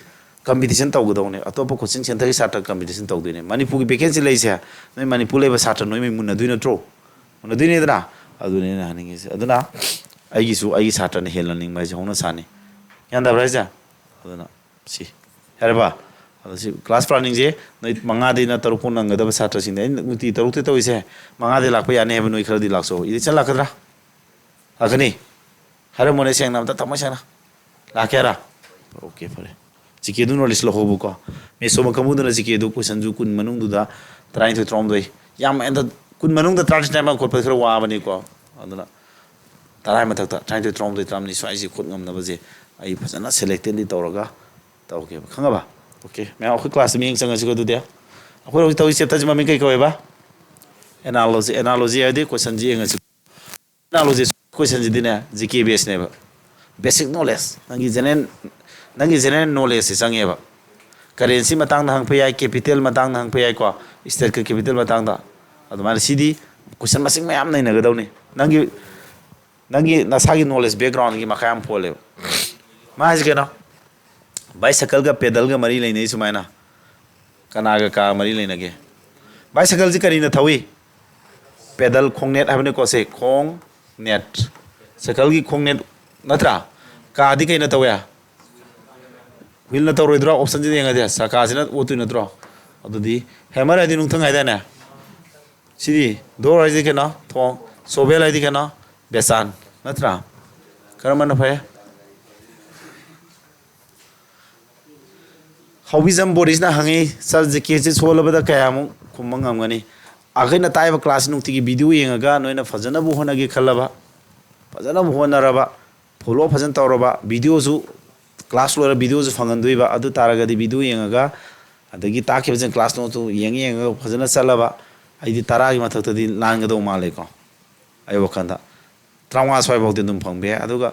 ꯀꯝꯄꯤꯇꯤꯁꯟ ꯇꯧꯒꯗꯧꯅꯦ, ꯑꯇꯣꯞꯄ ꯀꯣꯆꯤꯡ ꯁꯦꯟꯇꯔꯒꯤ ꯁꯥꯇ꯭ꯔ ꯀꯝꯄꯤꯇꯤꯁꯟ ꯇꯧꯗꯣꯏꯅꯦ꯫ ꯃꯅꯤꯄꯨꯔꯒꯤ ꯚꯦꯀꯦꯟꯁꯤ ꯂꯩꯁꯦ, ꯅꯣꯏ ꯃꯅꯤꯄꯨꯔ ꯂꯩꯕ ꯁꯥꯇ꯭ꯔ ꯅꯣꯏꯃꯩ ꯃꯨꯟꯅꯗꯣꯏ ꯅꯠꯇ꯭ꯔꯣ? ꯃꯨꯟꯅꯗꯣꯏꯅꯤꯗꯅ꯫ ꯑꯗꯨꯅꯦ ꯑꯩꯅ ꯍꯥꯏꯅꯤꯡꯉꯤꯁꯦ꯫ ꯑꯗꯨꯅ ꯑꯩꯒꯤꯁꯨ ꯑꯩꯒꯤ ꯁꯥꯇ꯭ꯔꯅ ꯍꯦꯜꯍꯟꯅꯤꯡꯕ ꯍꯥꯏꯁꯦ ꯍꯧꯅ ꯁꯥꯅꯤ꯫ ꯒ꯭ꯌꯥꯟ ꯇꯥꯕ꯭ꯔꯥ ꯍꯥꯏꯁꯦ? ꯑꯗꯨꯅ ꯁꯤ ꯌꯥꯔꯦꯕ? ꯑꯗꯣ ꯁꯤ class planningꯁꯦ ꯅꯣꯏ ꯃꯉꯥꯗꯩꯅ ꯇꯔꯨꯛ ꯐꯥꯎ ꯅꯪꯒꯗꯕ ꯁꯥꯇ꯭ꯔꯁꯤꯡꯗ ꯑꯩꯅ ꯅꯨꯡꯇꯤ ꯇꯔꯨꯛꯇ ꯇꯧꯔꯤꯁꯦ, ꯃꯉꯥꯗꯩ ꯂꯥꯛꯄ ꯌꯥꯅꯤ ꯍꯥꯏꯕ ꯅꯣꯏ ꯈꯔꯗꯤ ꯂꯥꯛꯆꯧ꯫ ꯏꯗꯤꯆꯟ ꯂꯥꯛꯀꯗ꯭ꯔꯥ? ꯂꯥꯛꯀꯅꯤ? ꯍꯥꯏꯔꯝꯃꯣꯅꯦ ꯁꯦꯡꯅ, ꯑꯝꯇ ꯊꯃꯣꯏ ꯁꯦꯡꯅ꯫ ꯂꯥꯛꯀꯦ ꯍꯥꯏꯔ? ꯑꯣꯀꯦ, ꯐꯔꯦ꯫ ꯖꯤ ꯀꯦꯗꯨ knowledge ꯂꯧꯍꯧꯕꯀꯣ꯫ Maths ꯁꯣꯟꯕ ꯀꯥꯡꯕꯨꯗꯨꯅ ꯖꯤ ꯀꯦꯗꯨ questionꯁꯨ ꯀꯨꯟ ꯃꯅꯨꯡꯗꯨꯗ ꯇꯔꯥꯅꯤꯊꯣꯏ, ꯇꯔꯥꯍꯨꯝꯗꯣꯏ, ꯌꯥꯝ ꯍꯦꯟꯅ ꯀꯨꯟ ꯃꯅꯨꯡꯗ ꯇꯔꯥꯅꯤꯊꯣꯏ ꯍꯥꯏꯕ ꯈꯣꯠꯄꯗꯤ ꯈꯔ ꯋꯥꯕꯅꯤꯀꯣ꯫ ꯑꯗꯨꯅ ꯇꯔꯥ ꯃꯊꯛꯇ, ꯇꯔꯥꯅꯤꯊꯣꯏ, ꯇꯔꯥꯍꯨꯝꯗꯣꯏ, ꯇꯔꯥꯃꯔꯤ ꯁ꯭ꯋꯥꯏꯁꯤ ꯈꯣꯠ ꯉꯝꯅꯕꯁꯦ ꯑꯩ ꯐꯖꯅ selectively ꯇꯧꯔꯒ ꯇꯧꯒꯦꯕ꯫ ꯈꯪꯉꯕ? ꯑꯣꯀꯦ꯫ ꯃꯌꯥꯝ ꯑꯩꯈꯣꯏ classꯇ ꯃꯤꯠꯌꯦꯡ ꯆꯪꯉꯁꯤꯀꯣ ꯑꯗꯨꯗꯤ꯫ ꯑꯩꯈꯣꯏ ꯍꯧꯖꯤꯛ ꯇꯧꯔꯤ chapterꯁꯤ ꯃꯃꯤꯡ ꯀꯩ ꯀꯧꯋꯦꯕ? Analogy꯫ Analogy ꯍꯥꯏꯗꯤ questionꯁꯤ ꯌꯦꯡꯉꯁꯤ꯫ Analogy questionꯁꯤꯗꯤꯅꯦ, ꯖꯤ ꯀꯦ baseꯅꯦꯕ꯫ Basic knowledge꯫ ꯅꯪꯒꯤ general, ꯅꯪꯒꯤ general knowledgeꯁꯦ ꯆꯪꯉꯦꯕ꯫ Currency ꯃꯇꯥꯡꯗ ꯍꯪꯉꯛꯄ ꯌꯥꯏ, capital ꯃꯇꯥꯡꯗ ꯍꯪꯉꯛꯄ ꯌꯥꯏꯀꯣ, stateꯀ capital ꯃꯇꯥꯡꯗ꯫ ꯑꯗꯨꯃꯥꯏꯅ ꯁꯤꯗꯤ question ꯃꯁꯤꯡ ꯃꯌꯥꯝ ꯅꯩꯅꯒꯗꯧꯅꯤ꯫ ꯅꯪꯒꯤ, ꯅꯪꯒꯤ ꯅꯁꯥꯒꯤ knowledge backgroundꯒꯤ ꯃꯈꯥ ꯌꯥꯝ ꯄꯣꯜꯂꯦꯕ꯫ ꯃꯥ ꯍꯥꯏꯁꯤ ꯀꯩꯅꯣ? Bicycleꯒ pedalꯒ ꯃꯔꯤ ꯂꯩꯅꯩ ꯁꯨꯃꯥꯏꯅ꯫ ꯀꯅꯥꯒ ꯀꯥ ꯃꯔꯤ ꯂꯩꯅꯒꯦ? Bicycleꯁꯤ ꯀꯔꯤꯅ ꯊꯧꯏ? Pedal, ꯈꯣꯡꯅꯦꯠ ꯍꯥꯏꯕꯅꯤꯀꯣ ꯁꯦ, ꯈꯣꯡ ꯅꯦꯠ꯫ Cycleꯒꯤ ꯈꯣꯡꯅꯦꯠ ꯅꯠꯇ꯭ꯔꯥ? ꯀꯥꯗꯤ ꯀꯩꯅ ꯇꯧꯋꯦ? Wheelꯅ ꯇꯧꯔꯣꯏꯗ꯭ꯔꯣ? Optionꯁꯤꯗ ꯌꯦꯡꯉꯗꯤ ꯆꯀꯥꯁꯤꯅ ꯑꯣꯠꯇꯣꯏ ꯅꯠꯇ꯭ꯔꯣ? ꯑꯗꯨꯗꯤ hammer ꯍꯥꯏꯗꯤ ꯅꯨꯡꯊꯪ ꯍꯥꯏꯗꯥꯏꯅꯦ? ꯁꯤꯗꯤ door ꯍꯥꯏꯗꯤ ꯀꯩꯅꯣ? ꯊꯣꯡ꯫ Shovel ꯍꯥꯏꯗꯤ ꯀꯩꯅꯣ? ꯕꯦꯁꯥꯟ꯫ ꯅꯠꯇ꯭ꯔꯥ? ꯀꯔꯝꯕꯅ ꯐꯩ? ꯍꯥꯎꯕꯤꯖꯝ ꯕꯣꯔꯤꯁꯅ ꯍꯪꯉꯤ, "Sir, ꯖꯤ ꯀꯦꯁꯤ ꯁꯣꯜꯂꯕꯗ ꯀꯌꯥꯃꯨꯛ ꯈꯨꯝꯕ ꯉꯝꯒꯅꯤ?" ꯑꯩꯈꯣꯏꯅ ꯇꯥꯛꯏꯕ class ꯅꯨꯡꯇꯤꯒꯤ video ꯌꯦꯡꯉꯒ ꯅꯣꯏꯅ ꯐꯖꯅꯕꯨ ꯍꯣꯠꯅꯒꯦ ꯈꯜꯂꯕ, ꯐꯖꯅꯕꯨ ꯍꯣꯠꯅꯔꯕ, follow ꯐꯖꯅ ꯇꯧꯔꯕ, videoꯁꯨ class ꯂꯣꯏꯔ videoꯁꯨ ꯐꯪꯍꯟꯗꯣꯏꯕ, ꯑꯗꯨ ꯇꯥꯔꯒꯗꯤ video ꯌꯦꯡꯉꯒ, ꯑꯗꯒꯤ ꯇꯥꯛꯈꯤꯕꯁꯤꯡ class noteꯇꯨ ꯌꯦꯡꯉ ꯌꯦꯡꯉꯒ ꯐꯖꯅ ꯆꯠꯂꯕ, ꯑꯩꯗꯤ ꯇꯔꯥꯒꯤ ꯃꯊꯛꯇꯗꯤ ꯂꯥꯟꯒꯗꯧ ꯃꯥꯜꯂꯦꯀꯣ꯫ ꯑꯩ ꯋꯥꯈꯜꯗ ꯇꯔꯥꯃꯉꯥ ꯁ꯭ꯋꯥꯏꯐꯥꯎꯗꯤ ꯑꯗꯨꯝ ꯐꯪꯕ ꯌꯥꯏ꯫ ꯑꯗꯨꯒ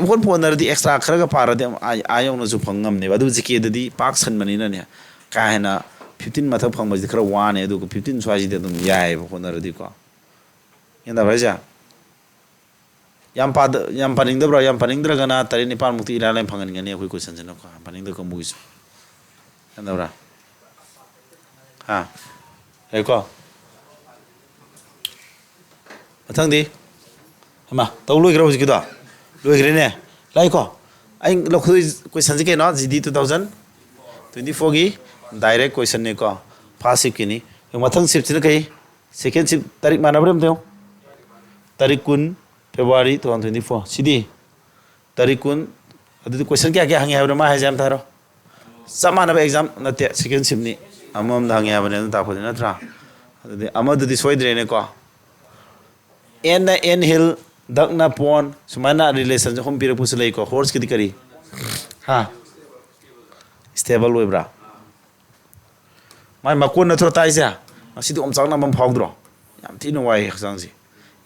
ꯍꯣꯠꯄꯨ ꯍꯣꯠꯅꯔꯗꯤ extra ꯈꯔꯒ ꯄꯥꯔꯗꯤ ꯑꯃꯨꯛ ꯑꯥ, ꯑꯥ ꯌꯧꯅꯁꯨ ꯐꯪ ꯉꯝꯅꯦꯕ꯫ ꯑꯗꯨ ꯖꯤ ꯀꯦꯗꯗꯤ ꯄꯥꯛ ꯁꯟꯕꯅꯤꯅꯅꯦ, ꯀꯥ ꯍꯦꯟꯅ fifteen ꯃꯊꯛ ꯐꯪꯕꯁꯤꯗꯤ ꯈꯔ ꯋꯥꯅꯤ꯫ ꯑꯗꯨꯒ fifteen ꯁ꯭ꯋꯥꯏꯁꯤꯗꯤ ꯑꯗꯨꯝ ꯌꯥꯏꯑꯕ ꯍꯣꯠꯅꯔꯗꯤꯀꯣ꯫ ꯒ꯭ꯌꯥꯟ ꯇꯥꯕ꯭ꯔꯥ ꯍꯥꯏꯁꯦ? ꯌꯥꯝ ꯄꯥꯗ-, ꯌꯥꯝ ꯄꯥꯅꯤꯡꯗꯕ꯭ꯔꯥ? ꯌꯥꯝ ꯄꯥꯅꯤꯡꯗ꯭ꯔꯒꯅ ꯇꯔꯦꯠ ꯅꯤꯄꯥꯟꯃꯨꯛꯇꯤ ꯏꯔꯥꯏ ꯂꯥꯏꯅ ꯐꯪꯍꯟꯒꯅꯤ ꯑꯩꯈꯣꯏ questionꯁꯤꯅꯀꯣ, ꯌꯥꯝ ꯄꯥꯅꯤꯡꯗꯕ ꯀꯥꯡꯕꯨꯒꯤꯁꯨ꯫ ꯈꯪꯗꯕ꯭ꯔꯥ? ꯍꯥ? ꯂꯩꯀꯣ? ꯃꯊꯪꯗꯤ? ꯍꯩꯃꯥ, ꯇꯧ ꯂꯣꯏꯈ꯭ꯔꯦ ꯍꯧꯖꯤꯛꯀꯤꯗꯣ? ꯂꯣꯏꯈ꯭ꯔꯦꯅꯦ? ꯂꯥꯛꯏꯀꯣ? ꯑꯩ ꯂꯧꯈꯠꯂꯛꯏ questionꯁꯤ ꯀꯩꯅꯣ? ꯖꯤ ꯗꯤ two thousand? Twenty fourꯒꯤ direct questionꯅꯤꯀꯣ, first shiftꯀꯤꯅꯤ꯫ ꯃꯊꯪ shiftꯁꯤꯅ ꯀꯩ? Second shift ꯇꯥꯔꯤꯛ ꯃꯥꯟꯅꯕ꯭ꯔꯥ ꯑꯝꯇ ꯌꯦꯡꯉꯨ꯫ ꯇꯥꯔꯤꯛ ꯀꯨꯟ February two thousand twenty four꯫ ꯁꯤꯗꯤ ꯇꯥꯔꯤꯛ ꯀꯨꯟ꯫ ꯑꯗꯨꯗꯤ question ꯀꯌꯥ ꯀꯌꯥ ꯍꯪꯉꯦ ꯍꯥꯏꯕꯅꯣ ꯃꯥ ꯍꯥꯏꯁꯦ? ꯑꯝꯇ ꯍꯥꯏꯔꯣ꯫ ꯆꯞ ꯃꯥꯟꯅꯕ exam ꯅꯠꯇꯦ, second shiftꯅꯤ꯫ ꯑꯃꯃꯝꯗ ꯍꯪꯉꯦ ꯍꯥꯏꯕꯅꯦ ꯑꯗꯨ ꯇꯥꯛꯄꯗꯤ, ꯅꯠꯇ꯭ꯔꯥ? ꯑꯗꯨꯗꯤ ꯑꯃꯗꯨꯗꯤ ꯁꯣꯏꯗ꯭ꯔꯦꯅꯦꯀꯣ꯫ Anꯅ ant hill, duckꯅ pond, ꯁꯨꯃꯥꯏꯅ relationꯁꯦ ꯑꯍꯨꯝ ꯄꯤꯔꯛꯄꯁꯨ ꯂꯩꯀꯣ꯫ Horseꯀꯤꯗꯤ ꯀꯔꯤ? ꯍꯥ? Stable ꯑꯣꯏꯕ꯭ꯔꯥ? ꯃꯥꯏ ꯃꯀꯣꯟ ꯅꯠꯇ꯭ꯔꯣ ꯇꯥꯏꯁꯦ? ꯉꯁꯤꯗꯤ ꯑꯣꯝꯆꯥꯛꯅꯕ ꯑꯃ ꯐꯥꯎꯗ꯭ꯔꯣ? ꯌꯥꯝ ꯊꯤꯅ ꯋꯥꯏ ꯍꯛꯆꯥꯡꯁꯦ꯫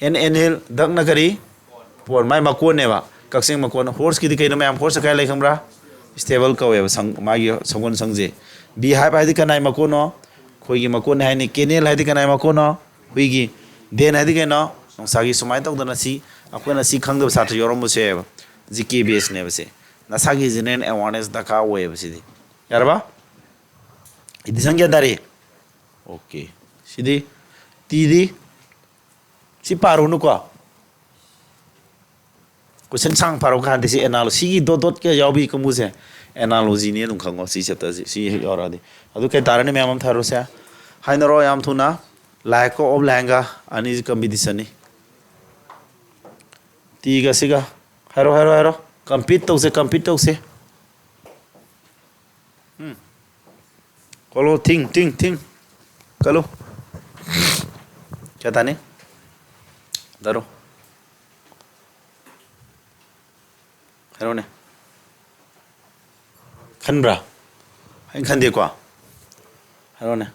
Ant, ant hill, duckꯅ ꯀꯔꯤ? Pond, ꯃꯥꯏ ꯃꯀꯣꯟꯅꯦꯕ꯫ ꯀꯛꯆꯦꯡ ꯃꯀꯣꯟ꯫ Horseꯀꯤꯗꯤ ꯀꯩꯅꯣ ꯃꯌꯥꯝ? Horseꯇ ꯀꯥꯏ ꯂꯩ ꯈꯪꯕ꯭ꯔꯥ? Stable ꯀꯧꯋꯦꯕ, ꯁꯪ-, ꯃꯥꯒꯤ ꯁꯪꯒꯣꯜ ꯁꯪꯁꯦ꯫ Beehive ꯍꯥꯏꯗꯤ ꯀꯅꯥꯏ ꯃꯀꯣꯟꯅꯣ? ꯈꯣꯏꯒꯤ ꯃꯀꯣꯟꯅꯦ ꯍꯥꯏꯅꯤ꯫ Kennel ꯍꯥꯏꯗꯤ ꯀꯅꯥꯏ ꯃꯀꯣꯟꯅꯣ? ꯍꯨꯏꯒꯤ꯫ Den ꯍꯥꯏꯗꯤ ꯀꯩꯅꯣ? ꯅꯨꯡꯁꯥꯒꯤ꯫ ꯁꯨꯃꯥꯏꯅ ꯇꯧꯗꯅ ꯁꯤ, ꯑꯩꯈꯣꯏꯅ ꯁꯤ ꯈꯪꯗꯕ ꯁꯥꯇ꯭ꯔ ꯌꯥꯎꯔꯝꯕꯁꯨ ꯌꯥꯏꯑꯕ꯫ GK baseꯅꯦꯕ ꯁꯤ꯫ ꯅꯁꯥꯒꯤ general awareness ꯗꯔꯀꯥꯔ ꯑꯣꯏꯌꯦꯕ ꯁꯤꯗꯤ꯫ ꯌꯥꯔꯕ? Addition ꯒ꯭ꯌꯥꯟ ꯇꯥꯔꯤ? Okay꯫ ꯁꯤꯗꯤ Tꯗꯤ? ꯁꯤ ꯄꯥꯔꯨꯅꯨꯀꯣ꯫ Question ꯁꯥꯡ ꯄꯥꯔꯛ ꯀꯥꯟꯗ ꯁꯤ analogy, ꯁꯤꯒꯤ dot dotꯀ ꯌꯥꯎꯕꯤ ꯀꯥꯡꯕꯨꯁꯦ analogyꯅꯤ ꯑꯗꯨꯝ ꯈꯪꯉꯣ꯫ ꯁꯤ chapterꯁꯤ, ꯁꯤ ꯍꯦꯛ ꯌꯥꯎꯔꯛꯑꯗꯤ꯫ ꯑꯗꯨ ꯀꯩ ꯇꯥꯔꯅꯤ ꯃꯌꯥꯝ ꯑꯃ ꯊꯥꯔꯨꯁꯦ꯫ ꯍꯥꯏꯅꯔꯣ ꯌꯥꯝ ꯊꯨꯅ꯫ Likeꯀ offlineꯒ ꯑꯅꯤꯁꯤ competitionꯅꯤ꯫ Tꯒ ꯁꯤꯒ꯫ ꯍꯥꯏꯔꯣ, ꯍꯥꯏꯔꯣ, ꯍꯥꯏꯔꯣ꯫ Compete ꯇꯧꯁꯦ, compete ꯇꯧꯁꯦ꯫ ꯎꯝ꯫ ꯀꯣꯂꯣ, think, think, think꯫ ꯀꯜꯂꯨ꯫ ꯀꯌꯥ ꯇꯥꯅꯤ? ꯇꯔꯨꯛ꯫ ꯍꯥꯏꯔꯣꯅꯦ꯫ ꯈꯟꯕ꯭ꯔꯥ? ꯑꯩꯅ ꯈꯟꯗꯦꯀꯣ? ꯍꯥꯏꯔꯣꯅꯦ꯫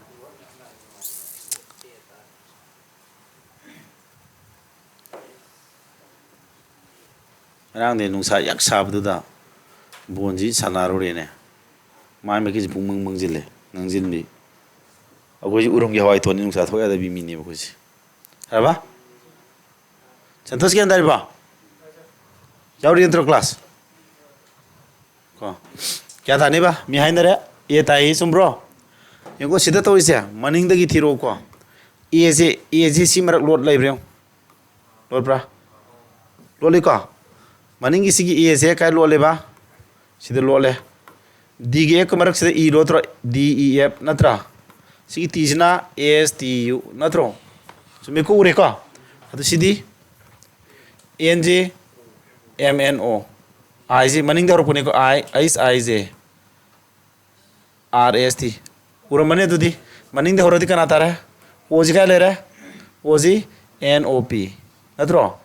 ꯉꯔꯥꯡꯗꯤ ꯅꯨꯡꯁꯥ ꯌꯥꯛ ꯁꯥꯕꯗꯨꯗ ꯕꯣꯟꯁꯤ ꯁꯥꯟꯅꯔꯨꯔꯦꯅꯦ꯫ ꯃꯥꯏ ꯃꯥꯏꯀꯩꯁꯤ ꯄꯨꯡꯃꯪ ꯃꯪꯁꯤꯜꯂꯦ, ꯉꯥꯡꯁꯤꯟꯕꯤ꯫ ꯑꯩꯈꯣꯏꯁꯤ ꯎꯔꯨꯝꯒꯤ ꯍꯋꯥꯏ ꯊꯣꯟꯅꯤ, ꯅꯨꯡꯁꯥ ꯊꯣꯛ ꯌꯥꯗꯕꯤ ꯃꯤꯅꯦꯕ ꯑꯩꯈꯣꯏꯁꯦ꯫ ꯍꯥꯏꯔꯕ? ꯁꯟꯇꯣꯁ ꯒ꯭ꯌꯥꯟ ꯇꯥꯔꯤꯕꯣ? ꯌꯥꯎꯔꯤ ꯅꯠꯇ꯭ꯔꯣ class? ꯀꯣ꯫ ꯀꯌꯥ ꯇꯥꯅꯤꯕ? ꯃꯤ ꯍꯥꯏꯅꯔꯦ꯫ A ꯇꯥꯏ, ꯆꯨꯝꯕ꯭ꯔꯣ? ꯌꯦꯡꯉꯣ, ꯁꯤꯗ ꯇꯧꯔꯤꯁꯦ, ꯃꯅꯤꯡꯗꯒꯤ ꯊꯤꯔꯛꯑꯣꯀꯣ꯫ Aꯁꯦ, Aꯁꯦ ꯁꯤ ꯃꯔꯛ ꯂꯣꯠ ꯂꯩꯕ꯭ꯔꯥ ꯌꯦꯡꯉꯣ꯫ ꯂꯣꯠꯄ꯭ꯔꯥ? ꯂꯣꯠꯂꯤꯀꯣ? ꯃꯅꯤꯡꯒꯤ ꯁꯤꯒꯤ Aꯁꯦ ꯀꯥꯏ ꯂꯣꯠꯂꯦꯕ? ꯁꯤꯗ ꯂꯣꯠꯂꯦ꯫ ꯗꯤꯒ ꯑꯦꯐꯀ ꯃꯔꯛꯁꯤꯗ ꯏ ꯂꯣꯠꯇ꯭ꯔꯣ? ꯗꯤ ꯏ ꯑꯦꯐ ꯅꯠꯇ꯭ꯔꯥ? ꯁꯤꯒꯤ ꯇꯤꯁꯤꯅ ꯑꯦꯁ ꯇꯤ ꯌꯨ ꯅꯠꯇ꯭ꯔꯣ? ꯆꯨꯝꯃꯤꯀꯣ, ꯎꯔꯦꯀꯣ? ꯑꯗꯨ ꯁꯤꯗꯤ and J M N O, I J ꯃꯅꯤꯡꯗ ꯍꯧꯔꯛꯄꯅꯤꯀꯣ, ꯑꯥꯏ ꯑꯩꯁ I J R S T. ꯎꯔꯝꯃꯅꯤ ꯑꯗꯨꯗꯤ꯫ ꯃꯅꯤꯡꯗ ꯍꯧꯔꯗꯤ ꯀꯅꯥ ꯇꯥꯔꯦ? ꯑꯣꯁꯤ ꯀꯥꯏ ꯂꯩꯔꯦ? ꯑꯣꯁꯤ ꯑꯦꯟ ꯑꯣ ꯄꯤ ꯅꯠꯇ꯭ꯔꯣ?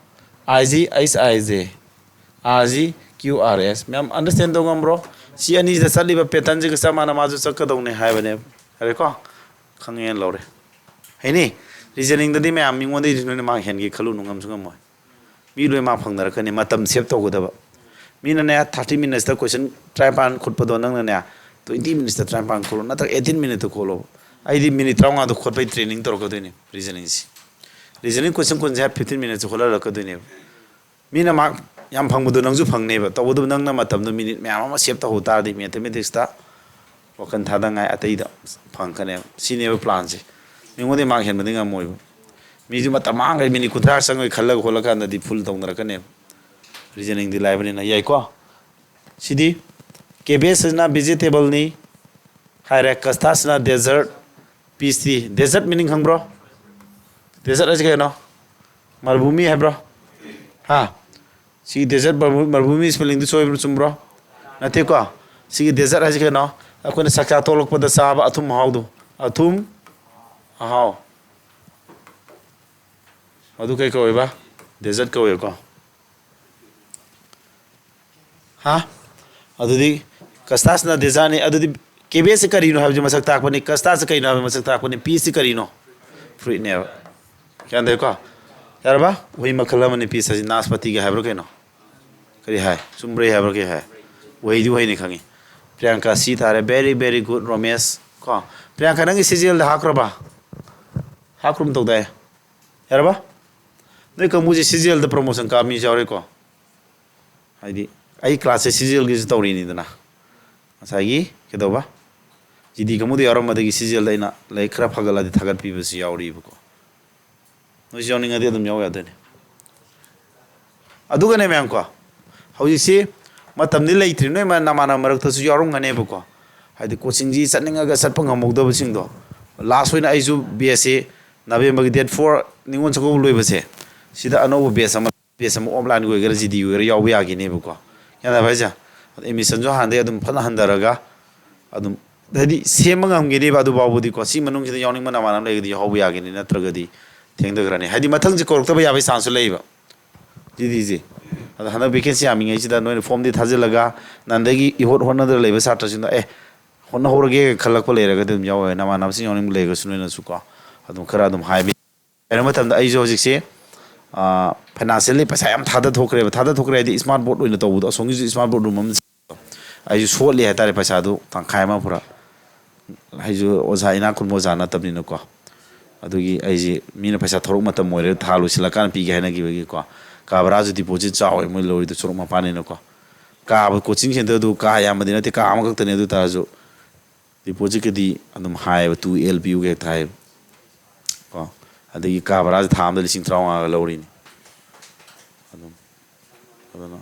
I G H I J, R G Q R S. ꯃꯌꯥꯝ ꯑꯟꯗꯔꯁꯇꯦꯟ ꯇꯧ ꯉꯝꯕ꯭ꯔꯣ? ꯁꯤ ꯑꯅꯤꯁꯤꯗ ꯆꯠꯂꯤꯕ ꯄꯦꯇꯔꯟꯁꯤꯒ ꯆꯞ ꯃꯥꯟꯅ ꯃꯥꯁꯨ ꯆꯠꯀꯗꯧꯅꯦ ꯍꯥꯏꯕꯅꯦꯕ꯫ ꯌꯥꯔꯦꯀꯣ? ꯈꯪꯉꯦꯅ ꯂꯧꯔꯦ꯫ ꯍꯩꯅꯤ? ꯔꯤꯖꯅꯤꯡꯗꯗꯤ ꯃꯌꯥꯝ ꯃꯤꯉꯣꯟꯗꯒꯤ ꯅꯣꯏꯅ ꯃꯥꯔꯛ ꯍꯦꯟꯒꯦ ꯈꯜꯂꯨꯅꯨ, ꯉꯝꯁꯨ ꯉꯝꯃꯣꯏ꯫ ꯃꯤ ꯂꯣꯏ ꯃꯥꯔꯛ ꯐꯪꯅꯔꯛꯀꯅꯤ, ꯃꯇꯝ ꯁꯦꯞ ꯇꯧꯒꯗꯕ꯫ ꯃꯤꯅꯅꯦ ꯊꯥꯔꯇꯤ ꯃꯤꯅꯠꯁꯇ ꯀꯣꯏꯁꯟ ꯇꯔꯥꯅꯤꯄꯥꯟ ꯈꯣꯠꯄꯗꯣ ꯅꯪꯅꯅꯦ ꯇ꯭ꯋꯦꯟꯇꯤ ꯃꯤꯅꯠꯁꯇ ꯇꯔꯥꯅꯤꯄꯥꯟ ꯈꯣꯠꯂꯣ, ꯅꯠꯇ꯭ꯔꯒ ꯑꯩꯠꯇꯤꯟ ꯃꯤꯅꯠꯇ ꯈꯣꯠꯂꯣ꯫ ꯑꯩꯗꯤ ꯃꯤꯅꯤꯠ ꯇꯔꯥꯃꯉꯥꯗ ꯈꯣꯠꯄꯩ ꯇ꯭ꯔꯦꯅꯤꯡ ꯇꯧꯔꯛꯀꯗꯣꯏꯅꯦ ꯔꯤꯖꯅꯤꯡꯁꯤ꯫ ꯔꯤꯖꯅꯤꯡ ꯀꯣꯏꯁꯟ ꯀꯨꯟꯁꯦ ꯐꯤꯐꯇꯤꯟ ꯃꯤꯅꯠꯁ ꯍꯣꯠꯍꯜꯂꯛꯀꯗꯣꯏꯅꯦꯕ꯫ ꯃꯤꯅ ꯃꯥꯔꯛ ꯌꯥꯝ ꯐꯪꯕꯗꯣ ꯅꯪꯁꯨ ꯐꯪꯅꯦꯕ꯫ ꯇꯧꯕꯇꯕꯨ ꯅꯪꯅ ꯃꯇꯝꯗꯣ ꯃꯤꯅꯤꯠ ꯃꯌꯥꯝ ꯑꯃ ꯁꯦꯞ ꯇꯧꯍꯧ ꯇꯥꯔꯗꯤ ꯃꯦꯊꯃꯦꯇꯤꯛꯁꯇ ꯋꯥꯈꯜ ꯊꯥꯗꯉꯥꯏ ꯑꯇꯩꯗ ꯐꯪꯉꯛꯀꯅꯦꯕ꯫ ꯁꯤꯅꯦꯕ ꯄ꯭ꯂꯥꯟꯁꯦ꯫ ꯃꯤꯉꯣꯟꯗꯩ ꯃꯥꯔꯛ ꯍꯦꯟꯕꯗꯤ ꯉꯝꯃꯣꯏꯕ꯫ ꯃꯤꯁꯨ ꯃꯇꯝ ꯃꯥꯡꯈꯩ ꯃꯤꯅꯤꯠ ꯀꯨꯟꯊ꯭ꯔꯥ ꯆꯪꯉꯣꯏ ꯈꯜꯂꯒ ꯍꯣꯠꯂꯀꯥꯟꯗꯗꯤ ꯐꯨꯜ ꯇꯧꯅꯔꯛꯀꯅꯦꯕ꯫ ꯔꯤꯖꯅꯤꯡꯗꯤ ꯂꯥꯏꯕꯅꯤꯅ ꯌꯥꯏꯀꯣ꯫ ꯁꯤꯗꯤ ꯀꯦꯕꯦꯖꯁꯤꯅ ꯚꯤꯖꯤꯇꯦꯕꯜꯅꯤ ꯍꯥꯏꯔꯦ, ꯀꯁꯇꯥꯁꯤꯅ ꯗꯦꯖꯔꯠ, ꯄꯤꯁꯇꯤ꯫ ꯗꯦꯖꯔꯠ ꯃꯤꯅꯤꯡ ꯈꯪꯕ꯭ꯔꯣ? ꯗꯦꯖꯔꯠ ꯍꯥꯏꯁꯦ ꯀꯩꯅꯣ? ꯃꯔꯨꯚꯨꯃꯤ ꯍꯥꯏꯕ꯭ꯔꯣ? ꯍꯥ? ꯁꯤꯒꯤ ꯗꯦꯖꯔꯠ ꯃꯔꯨ-, ꯃꯔꯨꯚꯨꯃꯤ ꯁ꯭ꯄꯦꯂꯤꯡꯗꯨ ꯁꯣꯏꯕ꯭ꯔꯣ, ꯆꯨꯝꯕ꯭ꯔꯣ? ꯅꯠꯇꯦꯀꯣ? ꯁꯤꯒꯤ ꯗꯦꯖꯔꯠ ꯍꯥꯏꯁꯦ ꯀꯩꯅꯣ? ꯑꯩꯈꯣꯏꯅ ꯆꯥꯛꯆꯥ ꯇꯣꯛꯂꯛꯄꯗ ꯆꯥꯕ ꯑꯊꯨꯝ ꯑꯍꯥꯎꯗꯣ꯫ ꯑꯊꯨꯝ ꯑꯍꯥꯎ꯫ ꯃꯗꯨ ꯀꯩ ꯀꯧꯋꯦꯕ? ꯗꯦꯖꯔꯠ ꯀꯧꯋꯦꯕꯀꯣ꯫ ꯍꯥ? ꯑꯗꯨꯗꯤ ꯀꯁꯇꯥꯁꯅ ꯗꯦꯖꯔꯠꯅꯤ꯫ ꯑꯗꯨꯗꯤ ꯀꯦꯕꯦꯖꯁꯤ ꯀꯔꯤꯅꯣ ꯍꯥꯏꯕꯁꯤ ꯃꯁꯛ ꯇꯥꯛꯄꯅꯤ, ꯀꯁꯇꯥꯁꯁꯤ ꯀꯔꯤꯅꯣ ꯍꯥꯏꯕ ꯃꯁꯛ ꯇꯥꯛꯄꯅꯤ, ꯄꯤꯁꯁꯤ ꯀꯔꯤꯅꯣ? ꯐ꯭ꯔꯨꯏꯠꯅꯦꯕ꯫ ꯒ꯭ꯌꯥꯟ ꯇꯥꯏꯀꯣ? ꯌꯥꯔꯕ? ꯎꯍꯩ ꯃꯈꯜ ꯑꯃꯅꯤ ꯄꯤꯁ ꯍꯥꯏꯁꯤ, ꯅꯥꯁꯄꯇꯤꯒ ꯍꯥꯏꯕ꯭ꯔꯥ ꯀꯩꯅꯣ? ꯀꯔꯤ ꯍꯥꯏ? ꯆꯨꯝꯕ꯭ꯔꯩ ꯍꯥꯏꯕ꯭ꯔꯥ ꯀꯔꯤ ꯍꯥꯏ? ꯎꯍꯩꯗꯤ ꯎꯍꯩꯅꯤ ꯈꯪꯉꯤ꯫ ꯄ꯭ꯔꯤꯌꯥꯡꯀꯥ ꯁꯤ ꯊꯥꯔꯦ꯫ Very, very good, ꯔꯣꯃꯦꯁ꯫ ꯀꯣ? ꯄ꯭ꯔꯤꯌꯥꯡꯀꯥ, ꯅꯪꯒꯤ ꯁꯤ ꯖꯤ ꯑꯦꯜꯗ ꯍꯥꯞꯈ꯭ꯔꯕ? ꯍꯥꯞꯈ꯭ꯔꯨꯝ ꯇꯧꯗꯥꯏ? ꯌꯥꯔꯕ? ꯅꯣꯏ ꯀꯥꯡꯕꯨꯁꯦ ꯁꯤ ꯖꯤ ꯑꯦꯜꯗ ꯄ꯭ꯔꯣꯃꯣꯁꯟ ꯀꯥꯕ ꯃꯤꯁꯨ ꯌꯥꯎꯔꯤꯀꯣ? ꯍꯥꯏꯗꯤ ꯑꯩ ꯀ꯭ꯂꯥꯁꯁꯦ ꯁꯤ ꯖꯤ ꯑꯦꯜꯒꯤꯁꯨ ꯇꯧꯔꯤꯅꯤꯗꯅ꯫ ꯉꯁꯥꯏꯒꯤ ꯀꯩꯗꯧꯕ? ꯖꯤ ꯗꯤ ꯀꯥꯡꯕꯨꯗ ꯌꯥꯎꯔꯝꯕꯗꯒꯤ ꯁꯤ ꯖꯤ ꯑꯦꯜꯗ ꯑꯩꯅ ꯂꯥꯏꯔꯤꯛ ꯈꯔ ꯐꯒꯠꯂꯗꯤ ꯊꯥꯒꯠꯄꯤꯕꯁꯨ ꯌꯥꯎꯔꯤꯕꯀꯣ꯫ ꯅꯣꯏꯁꯨ ꯌꯥꯎꯅꯤꯡꯉꯗꯤ ꯑꯗꯨꯝ ꯌꯥꯎ ꯌꯥꯗꯣꯏꯅꯦ꯫ ꯑꯗꯨꯒꯅꯦ ꯃꯌꯥꯝ ꯀꯣ, ꯍꯧꯖꯤꯛꯁꯤ ꯃꯇꯝꯗꯤ ꯂꯩꯇ꯭ꯔꯤ꯫ ꯅꯣꯏ ꯃ-, ꯅꯃꯥꯟꯅꯕ ꯃꯔꯛꯇꯁꯨ ꯌꯥꯎꯔꯝꯒꯅꯦꯕꯀꯣ, ꯍꯥꯏꯗꯤ ꯀꯣꯆꯤꯡꯁꯤ ꯆꯠꯅꯤꯡꯉꯒ ꯆꯠꯄ ꯉꯝꯍꯧꯗꯕꯁꯤꯡꯗꯣ꯫ ꯂꯥꯁ ꯑꯣꯏꯅ ꯑꯩꯁꯨ ꯕꯦꯁꯁꯤ ꯅꯕꯦꯝꯕꯔꯒꯤ ꯗꯦꯠ ꯐꯣꯔ ꯅꯤꯉꯣꯜ ꯆꯥꯛꯀꯧꯕ ꯂꯣꯏꯕꯁꯦ, ꯁꯤꯗ ꯑꯅꯧꯕ ꯕꯦꯁ ꯑꯃ, ꯕꯦꯁ ꯑꯃ ꯑꯣꯐꯂꯥꯏꯟꯒꯤ ꯑꯣꯏꯒꯦꯔꯥ ꯖꯤ ꯗꯤ ꯑꯣꯏꯒꯦꯔꯥ ꯌꯥꯎꯕ ꯌꯥꯒꯤꯅꯦꯕꯀꯣ꯫ ꯒ꯭ꯌꯥꯟ ꯇꯥꯕ ꯍꯥꯏꯁꯦ? ꯑꯗꯣ ꯑꯦꯗꯃꯤꯁꯟꯁꯨ ꯍꯥꯟꯅꯗꯩ ꯑꯗꯨꯝ ꯐꯖꯅ ꯍꯟꯊꯔꯒ ꯑꯗꯨꯝ, ꯍꯥꯏꯗꯤ ꯁꯦꯝꯕ ꯉꯝꯒꯅꯦꯕ꯫ ꯑꯗꯨ ꯐꯥꯎꯕꯗꯤꯀꯣ, ꯁꯤ ꯃꯅꯨꯡꯁꯤꯗ ꯌꯥꯎꯅꯤꯡꯕ ꯅꯃꯥꯟꯅꯕ ꯂꯩꯔꯒꯗꯤ ꯌꯥꯎꯍꯧꯕ ꯌꯥꯒꯅꯤ, ꯅꯠꯇ꯭ꯔꯒꯗꯤ ꯊꯦꯡꯊꯈ꯭ꯔꯅꯤ꯫ ꯍꯥꯏꯗꯤ ꯃꯊꯪꯁꯦ ꯀꯧꯔꯛꯇꯕ ꯌꯥꯕꯒꯤ ꯆꯥꯟꯁꯁꯨ ꯂꯩꯌꯦꯕ꯫ ꯖꯤ ꯗꯤꯁꯦ꯫ ꯑꯗꯣ ꯍꯟꯗꯛ ꯚꯦꯀꯦꯟꯁꯤ ꯌꯥꯝꯃꯤꯉꯩꯁꯤꯗ ꯅꯣꯏꯅ ꯐꯣꯝꯗꯤ ꯊꯥꯖꯤꯜꯂꯒ ꯅꯍꯥꯟꯗꯒꯤ ꯏꯍꯣꯠ ꯍꯣꯠꯅꯗꯅ ꯂꯩꯕ ꯁꯥꯇ꯭ꯔꯁꯤꯡꯗꯣ, "ꯑꯦ, ꯍꯣꯠꯅꯍꯧꯔꯒꯦ" ꯈꯜꯂꯛꯄ ꯂꯩꯔꯒꯗꯤ ꯑꯗꯨꯝ ꯌꯥꯎꯋꯦ꯫ ꯅꯃꯥꯟꯅꯕꯁꯤꯡ ꯌꯥꯎꯅꯤꯡꯕ ꯂꯩꯔꯒꯁꯨ ꯅꯣꯏꯅꯁꯨꯀꯣ ꯑꯗꯨꯝ ꯈꯔ ꯑꯗꯨꯝ ꯍꯥꯏꯕ꯫ ꯍꯥꯏꯔ ꯃꯇꯝꯗ ꯑꯩꯁꯨ ꯍꯧꯖꯤꯛꯁꯦ, ꯑꯥ, ꯐꯥꯏꯅꯥꯟꯁꯤꯌꯦꯜꯂꯤ ꯄꯩꯁꯥ ꯌꯥꯝ ꯊꯥꯗ ꯊꯣꯛꯈ꯭ꯔꯦꯕ꯫ ꯊꯥꯗ ꯊꯣꯛꯈ꯭ꯔꯦ ꯍꯥꯏꯗꯤ ꯏꯁꯃꯥꯔꯠ ꯕꯣꯔꯗ ꯑꯣꯏꯅ ꯇꯧꯕꯗꯣ, ꯑꯁꯣꯝꯒꯤꯁꯨ ꯏꯁꯃꯥꯔꯠ ꯕꯣꯔꯗ ꯔꯨꯝ ꯑꯃ, ꯑꯩꯁꯨ ꯁꯣꯠꯂꯤ ꯍꯥꯏꯇꯥꯔꯦ꯫ ꯄꯩꯁꯥꯗꯨ ꯇꯪꯈꯥꯏ ꯑꯃ ꯄꯨꯔꯥ, ꯑꯩꯁꯨ ꯑꯣꯖꯥ, ꯏꯅꯥꯛ ꯈꯨꯟꯕ ꯑꯣꯖꯥ ꯅꯠꯇꯕꯅꯤꯅꯀꯣ꯫ ꯑꯗꯨꯒꯤ ꯑꯩꯁꯦ ꯃꯤꯅ ꯄꯩꯁꯥ ꯊꯧꯔꯛ ꯃꯇꯝ ꯑꯣꯏꯔꯦ, ꯊꯥ ꯂꯣꯏꯁꯤꯜꯂꯀꯥꯟꯗ ꯄꯤꯒꯦ ꯍꯥꯏꯅꯈꯤꯕꯒꯤꯀꯣ꯫ ꯀꯥ ꯚꯔꯥꯁꯨ ꯗꯤꯄꯣꯖꯤꯠ ꯆꯥꯎꯋꯦ ꯃꯣꯏ ꯂꯧꯔꯤꯗꯣ ꯁꯣꯔꯣꯛ ꯃꯄꯥꯟꯅꯤꯅꯀꯣ꯫ ꯀꯥ, ꯀꯣꯆꯤꯡ ꯁꯦꯟꯇꯔꯗꯨ ꯀꯥ ꯌꯥꯝꯕꯗꯤ ꯅꯠꯇꯦ, ꯀꯥ ꯑꯃꯈꯛꯇꯅꯦ꯫ ꯑꯗꯨ ꯇꯥꯔꯁꯨ ꯗꯤꯄꯣꯖꯤꯠꯀꯗꯤ ꯑꯗꯨꯝ ꯍꯥꯏꯌꯦꯕ, ꯇꯨ ꯑꯦꯜ ꯄꯤꯌꯨꯒ ꯍꯦꯛꯇ ꯍꯥꯏꯌꯦꯕ ꯀꯣ꯫ ꯑꯗꯒꯤ ꯀꯥ ꯚꯔꯥꯁꯦ ꯊꯥ ꯑꯃꯗ ꯂꯤꯁꯤꯡ ꯇꯔꯥꯃꯉꯥꯒ ꯂꯧꯔꯤꯅꯤ꯫ ꯑꯗꯨꯝ, ꯑꯗꯨꯅ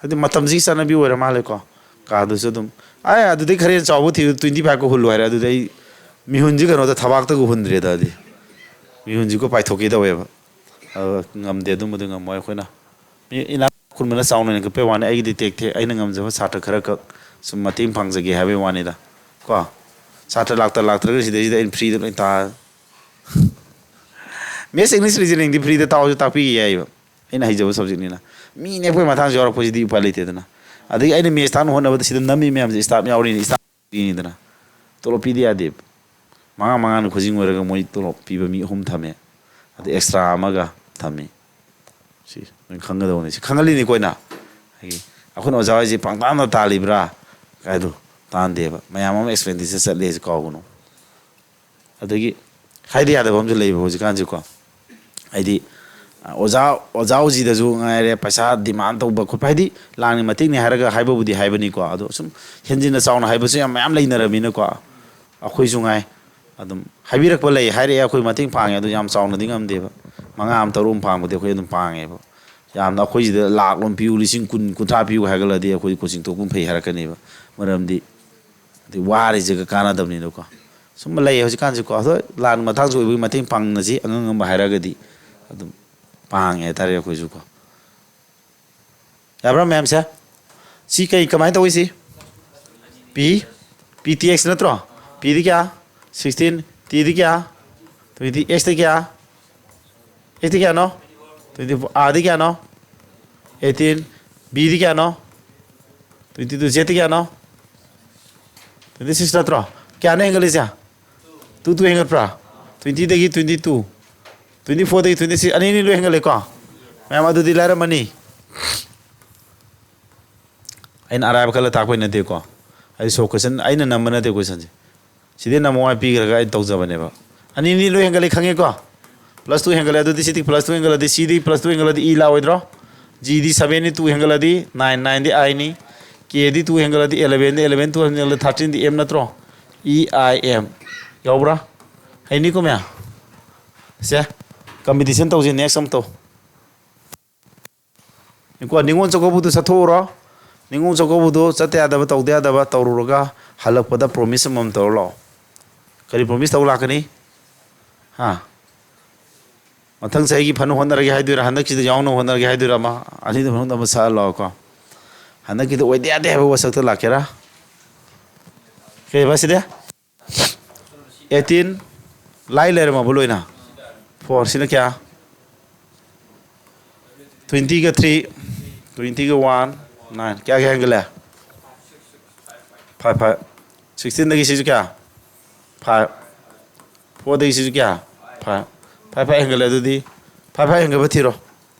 ꯍꯥꯏꯗꯤ ꯃꯇꯝꯁꯤꯒꯤ ꯆꯠꯅꯕꯤ ꯑꯣꯏꯔ ꯃꯥꯜꯂꯦꯀꯣ꯫ ꯀꯥꯗꯨꯁꯨ ꯑꯗꯨꯝ, "ꯑꯦ, ꯑꯗꯨꯗꯩ ꯈꯔ ꯍꯦꯟꯅ ꯆꯥꯎꯕ ꯊꯤꯌꯨ, ꯇ꯭ꯋꯦꯟꯇꯤ ꯐꯥꯏꯚꯀ ꯍꯨꯜꯂꯨ" ꯍꯥꯏꯔꯦ꯫ ꯑꯗꯨꯗꯩ ꯃꯤꯍꯨꯟꯁꯤ ꯀꯩꯅꯣꯗ, ꯊꯕꯥꯛꯇꯒ ꯍꯨꯟꯗ꯭ꯔꯦꯗ꯫ ꯑꯗꯨꯗꯤ ꯃꯤꯍꯨꯟꯁꯤꯀꯣ ꯄꯥꯏꯊꯣꯛꯀꯦ ꯇꯧꯋꯦꯕ꯫ ꯑꯗꯣ ꯉꯝꯗꯦ, ꯑꯗꯨꯝꯕꯗꯤ ꯉꯝꯃꯣꯏ ꯑꯩꯈꯣꯏꯅ꯫ ꯃꯤ ꯏꯅꯥꯛ ꯈꯨꯟꯕꯅ ꯆꯥꯎꯅ ꯍꯦꯟꯒꯠꯄꯩ ꯋꯥꯅꯤ, ꯑꯩꯒꯤꯗꯤ ꯇꯦꯛ ꯇꯦꯛ꯫ ꯑꯩꯅ ꯉꯝꯖꯕ ꯁꯥꯇ꯭ꯔ ꯈꯔꯈꯛ ꯁꯨꯝ ꯃꯇꯦꯡ ꯄꯥꯡꯖꯒꯦ ꯍꯥꯏꯕꯩ ꯋꯥꯅꯤꯗ ꯀꯣ꯫ ꯁꯥꯇ꯭ꯔ ꯂꯥꯛꯇ ꯂꯥꯛꯇ꯭ꯔꯒ ꯁꯤꯗꯩꯁꯤꯗ ꯑꯩꯅ ꯐ꯭ꯔꯤꯗ ꯂꯣꯏ ꯇꯥ-, ꯃꯦꯠꯁ, ꯏꯪꯂꯤꯁ, ꯔꯤꯖꯅꯤꯡꯗꯤ ꯐ꯭ꯔꯤꯗ ꯇꯥꯛꯑꯣꯁꯨ ꯇꯥꯛꯄꯤꯒꯦ ꯌꯥꯏꯌꯦꯕ, ꯑꯩꯅ ꯍꯩꯖꯕ ꯁꯕꯖꯦꯛꯅꯤꯅ꯫ ꯃꯤ ꯅꯦꯛꯄꯩ ꯃꯇꯥꯡꯁꯨ ꯌꯥꯎꯔꯛꯄꯁꯤꯗꯤ ꯎꯄꯥꯏ ꯂꯩꯇꯦꯗꯅ꯫ ꯑꯗꯒꯤ ꯑꯩꯅ ꯃꯦꯠꯁ ꯇꯥꯛꯅ ꯍꯣꯠꯅꯕꯗ ꯁꯤꯗ ꯅꯝꯃꯤ ꯃꯌꯥꯝꯁꯦ ꯁ꯭ꯇꯥꯐ ꯌꯥꯎꯔꯤꯅꯤ, ꯁ꯭ꯇꯥꯐ ꯄꯤꯅꯤꯗꯅ꯫ ꯇꯣꯂꯣꯞ ꯄꯤꯗ ꯌꯥꯗꯦꯕ꯫ ꯃꯉꯥ ꯃꯉꯥꯅ ꯈꯨꯖꯤꯡ ꯑꯣꯏꯔꯒ ꯃꯣꯏ ꯇꯣꯂꯣꯞ ꯄꯤꯕ ꯃꯤ ꯑꯍꯨꯝ ꯊꯝꯃꯦ꯫ ꯑꯗꯩ ꯑꯦꯛꯁꯇ꯭ꯔꯥ ꯑꯃꯒ ꯊꯝꯃꯤ꯫ ꯁꯤ ꯅꯣꯏ ꯈꯪꯒꯗꯧꯕꯅꯤ꯫ ꯁꯤ ꯈꯪꯍꯜꯂꯤꯅꯤꯀꯣ ꯑꯩꯅ꯫ ꯍꯥꯏꯗꯤ ꯑꯩꯈꯣꯏꯅ ꯑꯣꯖꯥ ꯍꯣꯏꯁꯦ ꯄꯪꯇꯥꯟꯗ ꯇꯥꯜꯂꯤꯕ꯭ꯔꯥ ꯀꯥꯏꯗꯣ ꯇꯥꯟꯗꯦꯕ꯫ ꯃꯌꯥꯝ ꯑꯃ ꯑꯦꯛꯁꯄꯦꯟꯗꯤꯆꯔ ꯆꯠꯂꯦꯁꯦ ꯀꯥꯎꯒꯅꯨ꯫ ꯑꯗꯒꯤ ꯍꯥꯏꯗ ꯌꯥꯗꯕ ꯑꯃꯁꯨ ꯂꯩꯕ ꯍꯧꯖꯤꯛꯀꯥꯟꯁꯤꯀꯣ꯫ ꯍꯥꯏꯗꯤ, ꯑ, ꯑꯣꯖꯥ, ꯑꯣꯖꯥ ꯑꯣꯖꯤꯗꯁꯨ ꯉꯥꯏꯔꯦ, ꯄꯩꯁꯥ ꯗꯤꯃꯥꯟ ꯇꯧꯕ ꯈꯣꯠꯄ, ꯍꯥꯏꯗꯤ ꯂꯥꯡꯒꯤ ꯃꯇꯦꯡꯅꯤ ꯍꯥꯏꯔꯒ ꯍꯥꯏꯕꯕꯨꯗꯤ ꯍꯥꯏꯕꯅꯤꯀꯣ, ꯑꯗꯣ ꯁꯨꯝ ꯍꯦꯟꯖꯤꯟꯅ ꯆꯥꯎꯅ ꯍꯥꯏꯕꯁꯨ ꯌꯥꯝ ꯃꯌꯥꯝ ꯂꯩꯅꯔꯕꯅꯤꯅꯀꯣ, ꯑꯩꯈꯣꯏꯁꯨ ꯉꯥꯏ ꯑꯗꯨꯝ ꯍꯥꯏꯕꯤꯔꯛꯄ ꯂꯩ, ꯍꯥꯏꯔꯛꯑꯦ, ꯑꯩꯈꯣꯏ ꯃꯇꯦꯡ ꯄꯥꯡꯉꯦ, ꯑꯗꯨ ꯌꯥꯝ ꯆꯥꯎꯅꯗꯤ ꯉꯝꯗꯦꯕ꯫ ꯃꯉꯥ ꯑꯃ, ꯇꯔꯨꯛ ꯑꯃ ꯄꯥꯡꯕꯗꯤ ꯑꯩꯈꯣꯏ ꯑꯗꯨꯝ ꯄꯥꯡꯉꯦꯕ꯫ ꯌꯥꯝꯅ ꯑꯩꯈꯣꯏꯁꯤꯗ ꯂꯥꯛ ꯂꯣꯝ ꯄꯤꯌꯨ, ꯂꯤꯁꯤꯡ ꯀꯨꯟ, ꯀꯨꯟꯊ꯭ꯔꯥ ꯄꯤꯌꯨ ꯍꯥꯏꯒꯠꯂꯗꯤ ꯑꯩꯈꯣꯏ ꯀꯣꯆꯤꯡ ꯇꯣꯛꯄꯅ ꯐꯩ ꯍꯥꯏꯔꯛꯀꯅꯦꯕ꯫ ꯃꯔꯝꯗꯤ ꯑꯗꯩ ꯋꯥꯔꯤꯁꯦꯒ ꯀꯥꯟꯅꯗꯕꯅꯤꯅꯀꯣ꯫ ꯁꯨꯝꯕ ꯂꯩ ꯍꯧꯖꯤꯛꯀꯥꯟꯁꯤꯀꯣ꯫ ꯑꯗꯣ ꯂꯥꯟ ꯃꯇꯥꯡꯁꯨ ꯑꯣꯏꯕꯒꯤ ꯃꯇꯦꯡ ꯄꯥꯡꯅꯁꯤ, ꯑꯉꯝ ꯑꯉꯝꯕ ꯍꯥꯏꯔꯒꯗꯤ ꯑꯗꯨꯝ ꯄꯥꯡꯉꯦ ꯍꯥꯏꯇꯥꯔꯦ ꯑꯩꯈꯣꯏꯁꯨꯀꯣ꯫ ꯌꯥꯕ꯭ꯔꯥ ꯃꯌꯥꯝꯁꯦ? ꯁꯤ ꯀꯩ, ꯀꯃꯥꯏꯅ ꯇꯧꯏ ꯁꯤ? P, P T X ꯅꯠꯇ꯭ꯔꯣ? Pꯗꯤ ꯀꯌꯥ? Sixteen. Tꯗꯤ ꯀꯌꯥ? Twenty. Xꯇꯤ ꯀꯌꯥ? Xꯇꯤ ꯀꯌꯥꯅꯣ? Twenty four. Rꯗꯤ ꯀꯌꯥꯅꯣ? Eighteen. Bꯗꯤ ꯀꯌꯥꯅꯣ? Twenty two. Zꯗꯤ ꯀꯌꯥꯅꯣ? Twenty six ꯅꯠꯇ꯭ꯔꯣ? ꯀꯌꯥꯅꯣ ꯍꯦꯟꯒꯠꯂꯤꯁꯦ? Two, two ꯍꯦꯟꯒꯠꯄ꯭ꯔꯥ? Twentyꯗꯒꯤ twenty two, twenty fourꯗꯒꯤ twenty six, ꯑꯅꯤ ꯑꯅꯤ ꯂꯣꯏ ꯍꯦꯟꯒꯠꯂꯦꯀꯣ? ꯃꯌꯥꯝ ꯑꯗꯨꯗꯤ ꯂꯥꯏꯔꯝꯃꯅꯤ꯫ ꯑꯩꯅ ꯑꯔꯥꯏꯕ ꯈꯜꯂ ꯇꯥꯛꯄꯩ ꯅꯠꯇꯦꯀꯣ꯫ ꯑꯩ ꯁꯣ ꯀꯣꯏꯁꯟ ꯑꯩꯅ ꯅꯝꯕ ꯅꯠꯇꯦ ꯀꯣꯏꯁꯟꯁꯦ꯫ ꯁꯤꯗꯤ ꯅꯝꯃꯣ ꯍꯥꯏ ꯄꯤꯈ꯭ꯔꯒ ꯑꯩ ꯇꯧꯖꯕꯅꯦꯕ꯫ ꯑꯅꯤ ꯑꯅꯤ ꯂꯣꯏ ꯍꯦꯟꯒꯠꯂꯦ ꯈꯪꯉꯦꯀꯣ? Plus two ꯍꯦꯟꯒꯠꯂꯦ, ꯑꯗꯨꯗꯤ ꯁꯤꯗꯤ plus two ꯍꯦꯟꯒꯠꯂꯗꯤ ꯁꯤꯗꯤ plus two ꯍꯦꯟꯒꯠꯂꯗꯤ E ꯂꯥꯛꯑꯣꯏꯗ꯭ꯔꯣ? Gꯗꯤ sevenꯅꯤ, two ꯍꯦꯟꯒꯠꯂꯗꯤ nine, nineꯗꯤ Iꯅꯤ꯫ Kꯗꯤ two ꯍꯦꯟꯒꯠꯂꯗꯤ elevenꯅꯤ, eleven two ꯍꯦꯟꯒꯠꯂꯗꯤ thirteenꯗꯤ M ꯅꯠꯇ꯭ꯔꯣ? E I M꯫ ꯌꯥꯎꯕ꯭ꯔꯥ? ꯍꯩꯅꯤꯀꯣ ꯃꯌꯥꯝ? ꯁꯦ, competition ꯇꯧꯁꯦ, next ꯑꯃ ꯇꯧ꯫ ꯀꯣ, ꯅꯤꯉꯣꯜ ꯆꯥꯛꯀꯧꯕꯗꯨ ꯆꯠꯊꯣꯛꯎꯔꯣ꯫ ꯅꯤꯉꯣꯜ ꯆꯥꯛꯀꯧꯕꯗꯨ ꯆꯠꯇ ꯌꯥꯗꯕ, ꯇꯧꯗ ꯌꯥꯗꯕ ꯇꯧꯔꯨꯔꯒ ꯍꯜꯂꯛꯄꯗ promise ꯑꯃꯃꯝ ꯇꯧꯔ ꯂꯥꯛꯑꯣ꯫ ꯀꯔꯤ promise ꯇꯧ ꯂꯥꯛꯀꯅꯤ? ꯍꯥ? ꯃꯊꯪ ꯆꯍꯤꯒꯤ ꯐꯅ ꯍꯣꯠꯅꯔꯒꯦ ꯍꯥꯏꯗꯣꯏꯔꯥ, ꯍꯟꯗꯛꯁꯤꯗ ꯌꯥꯎꯅ ꯍꯣꯠꯅꯔꯒꯦ ꯍꯥꯏꯗꯣꯏꯔꯥ? ꯑꯃ, ꯑꯅꯤꯗꯨ ꯃꯅꯨꯡꯗ ꯑꯃ ꯁꯛꯑ ꯂꯥꯛꯑꯣꯀꯣ꯫ ꯍꯟꯗꯛꯀꯤꯗ ꯑꯣꯏꯗ ꯌꯥꯗꯦ ꯍꯥꯏꯕ ꯋꯥꯁꯛꯇ ꯂꯥꯛꯀꯦꯔꯥ? ꯀꯩꯕ ꯁꯤꯗꯤ? Eighteen, ꯂꯥꯏ ꯂꯩꯔꯝꯃꯕ ꯂꯣꯏꯅ? Four, ꯁꯤꯅ ꯀꯌꯥ? Twentyꯒ three, twentyꯒ one, nine꯫ ꯀꯌꯥ ꯀꯌꯥ ꯍꯦꯟꯒꯠꯂꯦ? Five, five꯫ Sixteenꯗꯒꯤ ꯁꯤꯁꯨ ꯀꯌꯥ? Five꯫ Fourꯗꯒꯤ ꯁꯤꯁꯨ ꯀꯌꯥ? Five꯫ Five, five ꯍꯦꯟꯒꯠꯂꯦ꯫ ꯑꯗꯨꯗꯤ five, five ꯍꯦꯟꯒꯠꯄ ꯊꯤꯔꯣ꯫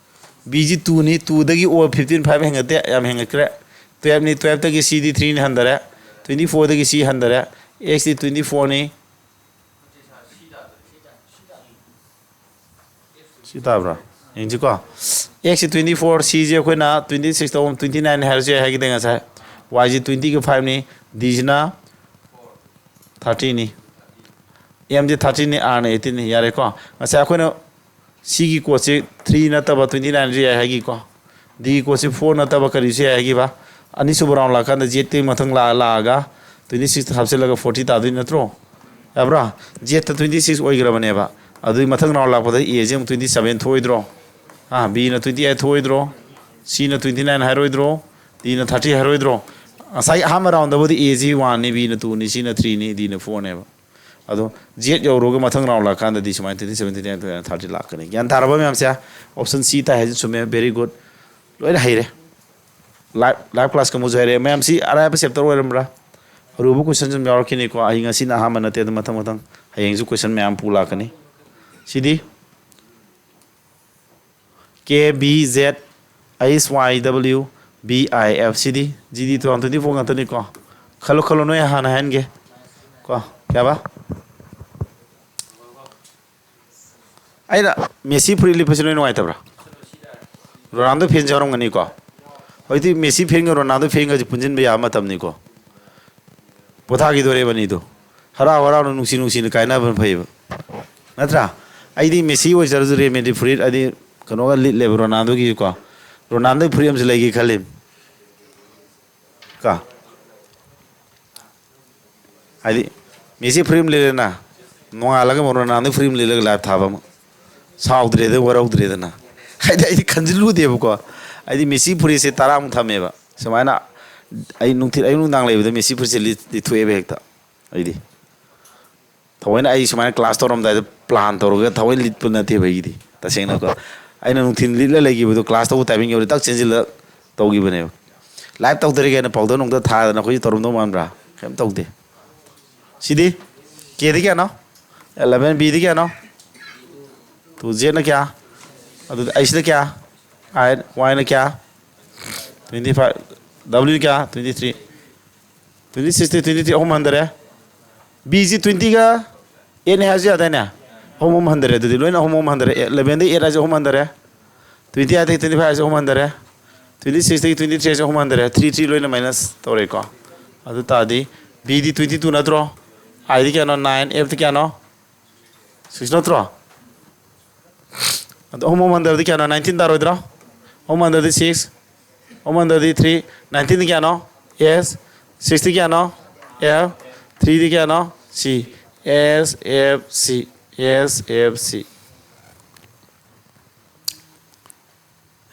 Bꯁꯤ twoꯅꯤ, twoꯗꯒꯤ over fifteen, five ꯍꯦꯟꯒꯠꯇꯦ, ꯌꯥꯝ ꯍꯦꯟꯒꯠꯈ꯭ꯔꯦ꯫ Twelveꯅꯤ, twelveꯇꯒꯤ Cꯗꯤ threeꯅꯤ ꯍꯟꯊꯔꯦ, twenty fourꯗꯒꯤ C ꯍꯟꯊꯔꯦ, Xꯗꯤ twenty fourꯅꯤ꯫ ꯁꯤ ꯇꯥꯕ꯭ꯔꯥ? ꯌꯦꯡꯁꯤꯀꯣ꯫ Xꯁꯤ twenty four, Cꯁꯤ ꯑꯩꯈꯣꯏꯅ twenty six ꯇꯧꯕ, twenty nine ꯍꯥꯏꯔꯁꯨ ꯌꯥꯏ ꯍꯥꯏꯈꯤꯗꯦ ꯉꯁꯥꯏ꯫ Yꯁꯤ twentyꯒ fiveꯅꯤ, Dꯁꯤꯅ thirtyꯅꯤ, Mꯁꯤ thirtyꯅꯤ, Rꯅ eighteenꯅꯤ꯫ ꯌꯥꯔꯦꯀꯣ? ꯉꯁꯥꯏ ꯑꯩꯈꯣꯏꯅ Cꯒꯤ ꯀꯣꯠꯁꯦ three ꯅꯠꯇꯕ twenty nineꯁꯨ ꯌꯥꯏ ꯍꯥꯏꯈꯤꯀꯣ꯫ Dꯒꯤ ꯀꯣꯠꯁꯦ four ꯅꯠꯇꯕ ꯀꯔꯤꯁꯨ ꯌꯥꯏ ꯍꯥꯏꯈꯤꯕ꯫ ꯑꯅꯤꯁꯨꯕ ꯔꯥꯎꯟ ꯂꯥꯛꯀꯥꯟꯗ Zꯇꯒꯤ ꯃꯊꯪ ꯂꯥꯛꯑ ꯂꯥꯛꯑꯒ twenty six ꯍꯥꯞꯆꯤꯜꯂꯒ forty ꯇꯥꯗꯣꯏ ꯅꯠꯇ꯭ꯔꯣ? ꯌꯥꯕ꯭ꯔꯥ? Zꯇ twenty six ꯑꯣꯏꯈ꯭ꯔꯕꯅꯦꯕ꯫ ꯑꯗꯨꯒꯤ ꯃꯊꯪ ꯔꯥꯎꯟ ꯂꯥꯛꯄꯗ Aꯁꯦ ꯑꯃꯨꯛ twenty seven ꯊꯣꯛꯑꯣꯏꯗ꯭ꯔꯣ? ꯑꯥ, Bꯅ twenty eight ꯊꯣꯛꯑꯣꯏꯗ꯭ꯔꯣ? Cꯅ twenty nine ꯍꯥꯏꯔꯣꯏꯗ꯭ꯔꯣ? Dꯅ thirty ꯍꯥꯏꯔꯣꯏꯗ꯭ꯔꯣ? ꯉꯁꯥꯏ ꯑꯍꯥꯟꯕ ꯔꯥꯎꯟꯗꯕꯨꯗꯤ Aꯁꯤ oneꯅꯤ, Bꯅ twoꯅꯤ, Cꯅ threeꯅꯤ, Dꯅ fourꯅꯦꯕ꯫ ꯑꯗꯣ Z ꯌꯧꯔꯒ ꯃꯊꯪ ꯔꯥꯎꯟ ꯂꯥꯛꯀꯥꯟꯗꯗꯤ ꯁꯨꯃꯥꯏꯅ twenty seven, twenty nine, thirty ꯂꯥꯛꯀꯅꯤ꯫ ꯒ꯭ꯌꯥꯟ ꯇꯥꯔꯕ ꯃꯌꯥꯝꯁꯦ? Option C ꯇꯥꯏ ꯍꯥꯏꯁꯤ ꯆꯨꯝꯃꯦ, very good꯫ ꯂꯣꯏꯅ ꯍꯩꯔꯦ꯫ Live, live class ꯀꯥꯡꯕꯨꯁꯨ ꯍꯩꯔꯦ꯫ ꯃꯌꯥꯝꯁꯤ ꯑꯔꯥꯏꯕ chapter ꯑꯣꯏꯔꯝꯕ꯭ꯔꯥ? ꯑꯔꯨꯕ question ꯁꯨꯝ ꯌꯥꯎꯔꯛꯈꯤꯅꯤꯀꯣ꯫ ꯑꯩ ꯉꯁꯤꯅ ꯑꯍꯥꯟꯕ ꯅꯠꯇꯦ, ꯑꯗꯨ ꯃꯊꯪ ꯃꯊꯪ ꯍꯌꯦꯡꯁꯨ question ꯃꯌꯥꯝ ꯄꯨ ꯂꯥꯛꯀꯅꯤ꯫ ꯁꯤꯗꯤ K B Z H Y W B I F, CD G D two thousand twenty four ꯉꯥꯛꯇꯅꯤꯀꯣ꯫ ꯈꯜꯂꯣ, ꯈꯜꯂꯣ, ꯅꯣꯏ ꯍꯥꯟꯅ ꯍꯥꯏꯍꯟꯒꯦ ꯀꯣ꯫ ꯀꯌꯥꯕ? ꯑꯩꯅ ꯃꯦꯁꯤ ꯐꯨꯔꯤꯠ ꯂꯤꯠꯄꯁꯤ ꯅꯣꯏ ꯅꯨꯡꯉꯥꯏꯇꯕ꯭ꯔꯥ? Ronaldo fans ꯌꯥꯎꯔꯝꯒꯅꯤꯀꯣ꯫ ꯍꯧꯖꯤꯛꯇꯤ ꯃꯦꯁꯤ fanꯒ ꯔꯣꯅꯥꯜꯗꯣ fanꯒꯁꯦ ꯄꯨꯟꯁꯤꯟꯕ ꯌꯥꯕ ꯃꯇꯝꯅꯤꯀꯣ꯫ ꯄꯣꯊꯥꯈꯤꯗꯣꯔꯦꯕ ꯑꯅꯤꯗꯣ꯫ ꯍꯔꯥꯎ ꯍꯔꯥꯎꯅ, ꯅꯨꯡꯁꯤ ꯅꯨꯡꯁꯤꯅ ꯀꯥꯏꯅꯕꯅ ꯐꯩꯌꯦꯕ, ꯅꯠꯇ꯭ꯔꯥ? ꯑꯩꯗꯤ ꯃꯦꯁꯤ ꯑꯣꯏꯖꯔꯁꯨ Real Madrid ꯐꯨꯔꯤꯠ, ꯍꯥꯏꯗꯤ ꯀꯩꯅꯣꯒ ꯂꯤꯠꯂꯦꯕ, ꯔꯣꯅꯥꯜꯗꯣꯒꯤꯀꯣ꯫ ꯔꯣꯅꯥꯜꯗꯣꯒꯤ ꯐꯨꯔꯤꯠ ꯑꯃꯁꯨ ꯂꯩꯒꯦ ꯈꯜꯂꯤ꯫ ꯀꯣ, ꯍꯥꯏꯗꯤ ꯃꯦꯁꯤ ꯐꯨꯔꯤꯠ ꯑꯃ ꯂꯤꯠꯂꯦꯅ, ꯅꯣꯡꯉꯥꯜꯂꯒ ꯑꯃꯨꯛ ꯔꯣꯅꯥꯜꯗꯣ ꯐꯨꯔꯤꯠ ꯑꯃ ꯂꯤꯠꯂꯒ live ꯊꯥꯕ ꯑꯃ꯫ ꯁꯥꯎꯗ꯭ꯔꯦꯗ, ꯋꯥꯔꯧꯗ꯭ꯔꯦꯗꯅ꯫ ꯍꯥꯏꯗꯤ ꯑꯩꯗꯤ ꯈꯟꯖꯤꯜꯂꯨꯗꯦꯕꯀꯣ꯫ ꯑꯩꯗꯤ ꯃꯦꯁꯤ ꯐꯨꯔꯤꯠꯁꯦ ꯇꯔꯥꯃꯨꯛ ꯊꯝꯃꯦꯕ꯫ ꯁꯨꯃꯥꯏꯅ ꯑꯩ ꯅꯨꯡꯊꯤꯜ, ꯑꯌꯨꯛ ꯅꯨꯡꯗꯥꯡ ꯂꯩꯕꯗ ꯃꯦꯁꯤ ꯐꯨꯔꯤꯠꯁꯦ ꯂꯤꯠ-, ꯂꯤꯠꯊꯣꯛꯑꯦꯕ ꯍꯦꯛꯇ꯫ ꯑꯩꯗꯤ ꯊꯑꯣꯏꯅ ꯑꯩ ꯁꯨꯃꯥꯏꯅ class ꯇꯧꯔꯝꯗꯥꯏꯗ plan ꯇꯧꯔꯒ ꯊꯑꯣꯏꯅ ꯂꯤꯠꯄ ꯅꯠꯇꯦꯕ ꯑꯩꯒꯤꯗꯤ, ꯇꯁꯦꯡꯅꯀꯣ꯫ ꯑꯩꯅ ꯅꯨꯡꯊꯤꯜ ꯂꯤꯠꯂ ꯂꯩꯈꯤꯕꯗꯣ, class ꯇꯧꯕ timing ꯌꯧꯔꯦ, ꯇꯛ ꯆꯦꯟꯁꯤꯜꯂ ꯇꯧꯈꯤꯕꯅꯦꯕ꯫ Live ꯇꯧꯗꯔꯤ ꯀꯥꯏꯅ powder ꯅꯨꯡꯗ ꯊꯥꯗꯅ ꯑꯩꯈꯣꯏꯁꯨ ꯇꯧꯔꯝꯗꯧ ꯃꯥꯟꯕ꯭ꯔꯥ? ꯀꯩꯝ ꯇꯧꯗꯦ꯫ ꯁꯤꯗꯤ Kꯗꯤ ꯀꯌꯥꯅꯣ? Eleven꯫ Bꯗꯤ ꯀꯌꯥꯅꯣ? Two꯫ Zꯅ ꯀꯌꯥ? ꯑꯗꯨꯗꯤ ꯑꯩꯁꯤꯅ ꯀꯌꯥ? Eight꯫ Yꯅ ꯀꯌꯥ? Twenty five꯫ W ꯀꯌꯥ? Twenty three꯫ Twenty sixꯇ twenty three ꯑꯍꯨꯝ ꯍꯟꯊꯔꯦ꯫ Bꯁꯤ twentyꯒ eightꯅꯦ ꯍꯥꯏꯔꯁꯨ ꯌꯥꯗꯥꯏꯅꯦ? ꯑꯍꯨꯝ ꯑꯍꯨꯝ ꯍꯟꯊꯔꯦ꯫ ꯑꯗꯨꯗꯤ ꯂꯣꯏꯅ ꯑꯍꯨꯝ ꯑꯍꯨꯝ ꯍꯟꯊꯔꯦ꯫ Elevenꯗꯒꯤ eight ꯍꯥꯏꯁꯦ ꯑꯍꯨꯝ ꯍꯟꯊꯔꯦ꯫ Twenty eightꯇꯒꯤ twenty five ꯍꯥꯏꯁꯦ ꯑꯍꯨꯝ ꯍꯟꯊꯔꯦ꯫ Twenty sixꯇꯒꯤ twenty three ꯍꯥꯏꯁꯦ ꯑꯍꯨꯝ ꯍꯟꯊꯔꯦ꯫ Three three ꯂꯣꯏꯅ minus ꯇꯧꯔꯦꯀꯣ꯫ ꯑꯗꯨ ꯇꯥꯔꯗꯤ Bꯗꯤ twenty two ꯅꯠꯇ꯭ꯔꯣ? Iꯗꯤ ꯀꯌꯥꯅꯣ? Nine꯫ Fꯇꯤ ꯀꯌꯥꯅꯣ? Six ꯅꯠꯇ꯭ꯔꯣ? ꯑꯗꯣ ꯑꯍꯨꯝ ꯑꯍꯨꯝ ꯍꯟꯊꯔꯗꯤ ꯀꯌꯥꯅꯣ? ꯅꯥꯏꯟꯇꯤꯟ ꯇꯥꯔꯣꯏꯗ꯭ꯔꯣ? ꯑꯍꯨꯝ ꯍꯟꯊꯔꯗꯤ ꯁꯤꯛꯁ, ꯑꯍꯨꯝ ꯍꯟꯊꯔꯗꯤ ꯊ꯭ꯔꯤ, ꯅꯥꯏꯟꯇꯤꯟꯗꯤ ꯀꯌꯥꯅꯣ? ꯑꯦꯁ, ꯁꯤꯛꯁꯇꯤ ꯀꯌꯥꯅꯣ? ꯑꯦꯐ, ꯊ꯭ꯔꯤꯗꯤ ꯀꯌꯥꯅꯣ? ꯁꯤ꯫ ꯑꯦꯁ ꯑꯦꯐ ꯁꯤ, ꯑꯦꯁ ꯑꯦꯐ ꯁꯤ꯫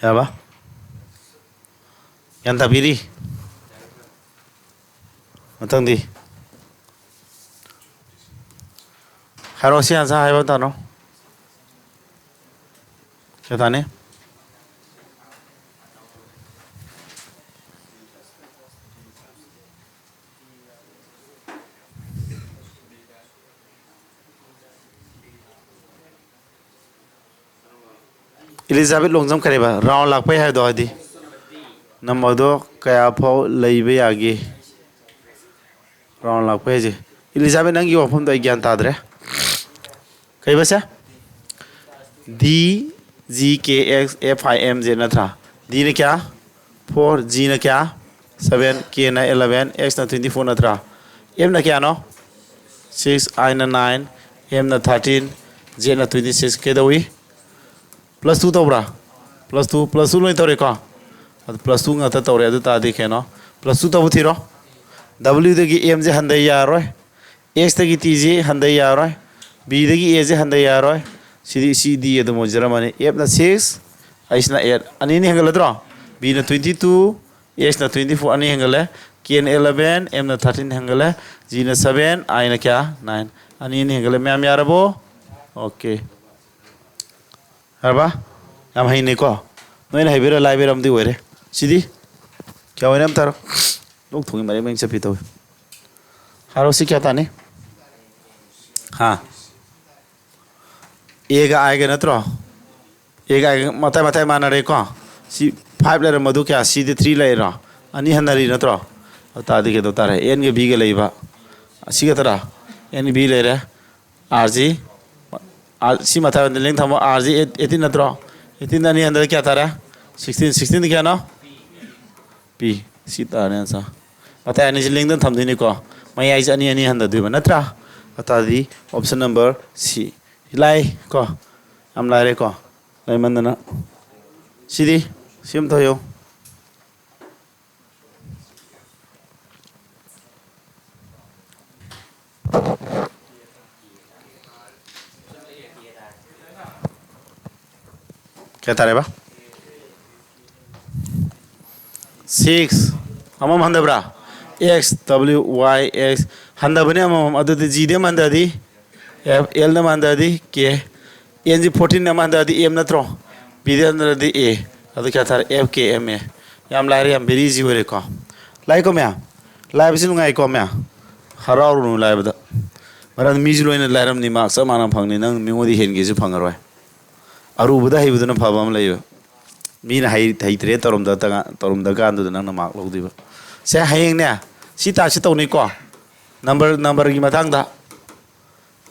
ꯌꯥꯔꯕ? ꯒ꯭ꯌꯥꯟ ꯇꯥꯕꯤꯔꯤ? ꯃꯊꯪꯗꯤ ꯍꯥꯏꯔꯛꯑꯣ, ꯁꯤ answer ꯍꯥꯏꯕ ꯇꯥꯅꯣ꯫ ꯀꯌꯥ ꯇꯥꯅꯤ? ꯏꯂꯤꯖꯥꯕꯦꯠ ꯂꯣꯡꯖꯝ ꯀꯔꯤꯕ? ꯔꯥꯎꯟ ꯂꯥꯛꯄꯩ ꯍꯥꯏꯗꯣ, ꯍꯥꯏꯗꯤ ꯅꯝꯕꯔꯗꯣ ꯀꯌꯥ ꯐꯥꯎ ꯂꯩꯕ ꯌꯥꯒꯦ? ꯔꯥꯎꯟ ꯂꯥꯛꯄꯩ ꯍꯥꯏꯁꯦ꯫ ꯏꯂꯤꯖꯥꯕꯦꯠ, ꯅꯪꯒꯤ ꯋꯥꯐꯝꯗꯣ ꯑꯩ ꯒ꯭ꯌꯥꯟ ꯇꯥꯗ꯭ꯔꯦ꯫ ꯀꯩꯕꯁꯦ? ꯗꯤ, ꯖꯤ, ꯀꯦ, ꯑꯦꯛꯁ, ꯑꯦꯐ, ꯑꯥꯏ, ꯑꯦꯝ, ꯖꯦ ꯅꯠꯇ꯭ꯔꯥ? ꯗꯤꯅ ꯀꯌꯥ? ꯐꯣꯔ꯫ ꯖꯤꯅ ꯀꯌꯥ? ꯁꯚꯦꯟ꯫ ꯀꯦꯅ ꯑꯦꯂꯚꯦꯟ꯫ ꯑꯦꯛꯁꯅ ꯇ꯭ꯋꯦꯟꯇꯤ ꯐꯣꯔ ꯅꯠꯇ꯭ꯔꯥ? ꯑꯦꯝꯅ ꯀꯌꯥꯅꯣ? ꯁꯤꯛꯁ꯫ ꯑꯥꯏꯅ ꯅꯥꯏꯟ꯫ ꯑꯦꯝꯅ ꯊꯥꯔꯇꯤꯟ꯫ ꯖꯦꯠꯅ ꯇ꯭ꯋꯦꯟꯇꯤ ꯁꯤꯛꯁ꯫ ꯀꯩꯗꯧꯏ? ꯄ꯭ꯂꯁ ꯇꯨ ꯇꯧꯕ꯭ꯔꯥ? ꯄ꯭ꯂꯁ ꯇꯨ, ꯄ꯭ꯂꯁ ꯇꯨ ꯂꯣꯏ ꯇꯧꯔꯦꯀꯣ? ꯑꯗꯨ ꯄ꯭ꯂꯁ ꯇꯨ ꯉꯥꯛꯇ ꯇꯧꯔꯦ꯫ ꯑꯗꯨ ꯇꯥꯔꯗꯤ ꯀꯩꯅꯣ? ꯄ꯭ꯂꯁ ꯇꯨ ꯇꯧꯕ ꯊꯤꯔꯣ꯫ ꯗꯕ꯭ꯂꯤꯌꯨꯗꯒꯤ ꯑꯦꯝꯁꯦ ꯍꯟꯊ ꯌꯥꯔꯣꯏ꯫ ꯑꯦꯛꯁꯇꯒꯤ ꯇꯤꯁꯦ ꯍꯟꯊ ꯌꯥꯔꯣꯏ꯫ ꯕꯤꯗꯒꯤ ꯑꯦꯁꯦ ꯍꯟꯊ ꯌꯥꯔꯣꯏ꯫ ꯁꯤꯗꯤ ꯁꯤ ꯗꯤ ꯑꯗꯨꯝ ꯑꯣꯏꯖꯔꯝꯃꯅꯤ꯫ ꯑꯦꯐꯅ ꯁꯤꯛꯁ, ꯑꯩꯁꯅ ꯑꯦꯠ꯫ ꯑꯅꯤ ꯑꯅꯤ ꯍꯦꯟꯒꯠꯂꯗ꯭ꯔꯣ? ꯕꯤꯅ ꯇ꯭ꯋꯦꯟꯇꯤ ꯇꯨ, ꯑꯦꯛꯁꯅ ꯇ꯭ꯋꯦꯟꯇꯤ ꯐꯣꯔ, ꯑꯅꯤ ꯍꯦꯟꯒꯠꯂꯦ꯫ ꯀꯦꯅ ꯑꯦꯂꯚꯦꯟ, ꯑꯦꯝꯅ ꯊꯥꯔꯇꯤꯟ ꯍꯦꯟꯒꯠꯂꯦ꯫ ꯖꯤꯅ ꯁꯚꯦꯟ, ꯑꯥꯏꯅ ꯀꯌꯥ? ꯅꯥꯏꯟ꯫ ꯑꯅꯤ ꯑꯅꯤ ꯍꯦꯟꯒꯠꯂꯦ꯫ ꯃꯌꯥꯝ ꯌꯥꯔꯕꯣ? ꯑꯣꯀꯦ꯫ ꯌꯥꯔꯕ? ꯌꯥꯝ ꯍꯩꯅꯩꯀꯣ? ꯅꯣꯏꯅ ꯍꯩꯕꯤꯔ ꯂꯥꯏꯕꯤꯔ ꯑꯃꯗꯤ ꯑꯣꯏꯔꯦ꯫ ꯁꯤꯗꯤ ꯀꯌꯥ ꯑꯣꯏꯅ ꯑꯝꯇ ꯍꯥꯏꯔꯣ? ꯂꯣꯛ ꯊꯨꯡꯉꯤ, ꯃꯔꯦꯡ ꯃꯔꯦꯡ ꯆꯠꯄꯤ ꯇꯧꯏ꯫ ꯍꯥꯏꯔꯣ, ꯁꯤ ꯀꯌꯥ ꯇꯥꯅꯤ? ꯍꯥ? ꯑꯦꯒ ꯑꯥꯏꯒ ꯅꯠꯇ꯭ꯔꯣ? ꯑꯦꯒ ꯑꯥꯏꯒ ꯃꯇꯥꯏ ꯃꯇꯥꯏ ꯃꯥꯟꯅꯔꯦꯀꯣ? ꯁꯤ ꯐꯥꯏꯚ ꯂꯩꯔꯝꯕꯗꯨ ꯀꯌꯥ? ꯁꯤꯗꯤ ꯊ꯭ꯔꯤ ꯂꯩꯔꯣ? ꯑꯅꯤ ꯍꯟꯅꯔꯤ ꯅꯠꯇ꯭ꯔꯣ? ꯑꯗꯨ ꯇꯥꯔꯗꯤ ꯀꯩꯗꯧ ꯇꯥꯔꯦ? ꯑꯦꯟꯒ ꯕꯤꯒ ꯂꯩꯕ꯫ ꯑꯁꯤ ꯈꯛꯇꯔꯥ? ꯑꯦꯟ ꯕꯤ ꯂꯩꯔꯦ꯫ ꯑꯥꯔ ꯖꯤ, ꯑꯥꯔ, ꯁꯤ ꯃꯊꯛ ꯂꯤꯡ ꯊꯝꯃꯣ꯫ ꯑꯥꯔ ꯖꯤ ꯑꯦꯠ-, ꯑꯦꯠꯇꯤꯟ ꯅꯠꯇ꯭ꯔꯣ? ꯑꯦꯠꯇꯤꯟꯗ ꯑꯅꯤ ꯍꯟꯊꯔ ꯀꯌꯥ ꯇꯥꯔꯦ? ꯁꯤꯛꯁꯇꯤꯟ꯫ ꯁꯤꯛꯁꯇꯤꯟꯗ ꯀꯌꯥꯅꯣ? ꯄꯤ꯫ ꯁꯤ ꯇꯥꯔꯦ answer꯫ ꯃꯇꯥꯏ ꯑꯅꯤꯁꯤ ꯂꯤꯡꯗ ꯊꯝꯗꯣꯏꯅꯤꯀꯣ꯫ ꯃꯌꯥꯏꯁꯦ ꯑꯅꯤ ꯑꯅꯤ ꯍꯟꯊꯗꯣꯏꯕ ꯅꯠꯇ꯭ꯔꯥ? ꯑꯗꯨ ꯇꯥꯔꯗꯤ option number C꯫ ꯂꯥꯏ ꯀꯣ? ꯌꯥꯝ ꯂꯥꯏꯔꯦꯀꯣ? ꯂꯩꯃꯟꯗꯅ꯫ ꯁꯤꯗꯤ? ꯁꯤ ꯑꯝꯇ ꯍꯥꯏꯌꯣ꯫ ꯀꯌꯥ ꯇꯥꯔꯦꯕ? ꯁꯤꯛꯁ꯫ ꯑꯃꯃꯝ ꯍꯟꯊꯕ꯭ꯔꯥ? X, W, Y, X꯫ ꯍꯟꯊꯕꯅꯦ ꯑꯃꯃꯝ꯫ ꯑꯗꯨꯗꯤ G ꯗꯤ ꯑꯃ ꯍꯟꯊꯔꯗꯤ F, L ꯗ ꯑꯃ ꯍꯟꯊꯔꯗꯤ K, N ꯁꯤ fourteen ꯑꯃ ꯍꯟꯊꯔꯗꯤ M ꯅꯠꯇ꯭ꯔꯣ? B the ꯍꯟꯊꯔꯗꯤ A꯫ ꯑꯗꯨ ꯀꯌꯥ ꯇꯥꯔꯦ? F K M A꯫ ꯌꯥꯝ ꯂꯥꯏꯔꯦ, ꯌꯥꯝ very easy ꯑꯣꯏꯔꯦꯀꯣ꯫ ꯂꯥꯏꯀꯣ ꯃꯌꯥꯝ? ꯂꯥꯏꯕꯁꯤ ꯅꯨꯡꯉꯥꯏꯀꯣ ꯃꯌꯥꯝ? ꯍꯔꯥꯎꯔꯨꯅꯨ ꯂꯥꯏꯕꯗ꯫ ꯃꯔꯝꯗꯤ ꯃꯤꯁꯨ ꯂꯣꯏꯅ ꯂꯥꯏꯔꯝꯅꯤ, ꯃꯥꯔꯛ ꯆꯞ ꯃꯥꯟꯅꯕ ꯐꯪꯅꯤ, ꯅꯪ ꯃꯤꯉꯣꯟꯗ ꯍꯦꯟꯒꯦꯁꯨ ꯐꯪꯉꯔꯣꯏ꯫ ꯑꯔꯨꯕꯗ ꯍꯩꯕꯗꯨꯅ ꯐꯕ ꯑꯃ ꯂꯩꯕ꯫ ꯃꯤꯅ ꯍꯩ-, ꯍꯩꯇ꯭ꯔꯦ ꯇꯧꯔꯝꯗ-, ꯇꯧꯔꯝꯗ ꯀꯥꯟꯗꯨꯗ ꯅꯪꯅ ꯃꯥꯔꯛ ꯂꯧꯗꯣꯏꯕ꯫ ꯁꯦ, ꯍꯌꯦꯡꯅꯦ, ꯁꯤ ꯇꯥꯛꯁꯤ ꯇꯧꯅꯤꯀꯣ꯫ ꯅꯝꯕꯔ, ꯅꯝꯕꯔꯒꯤ ꯃꯇꯥꯡꯗ꯫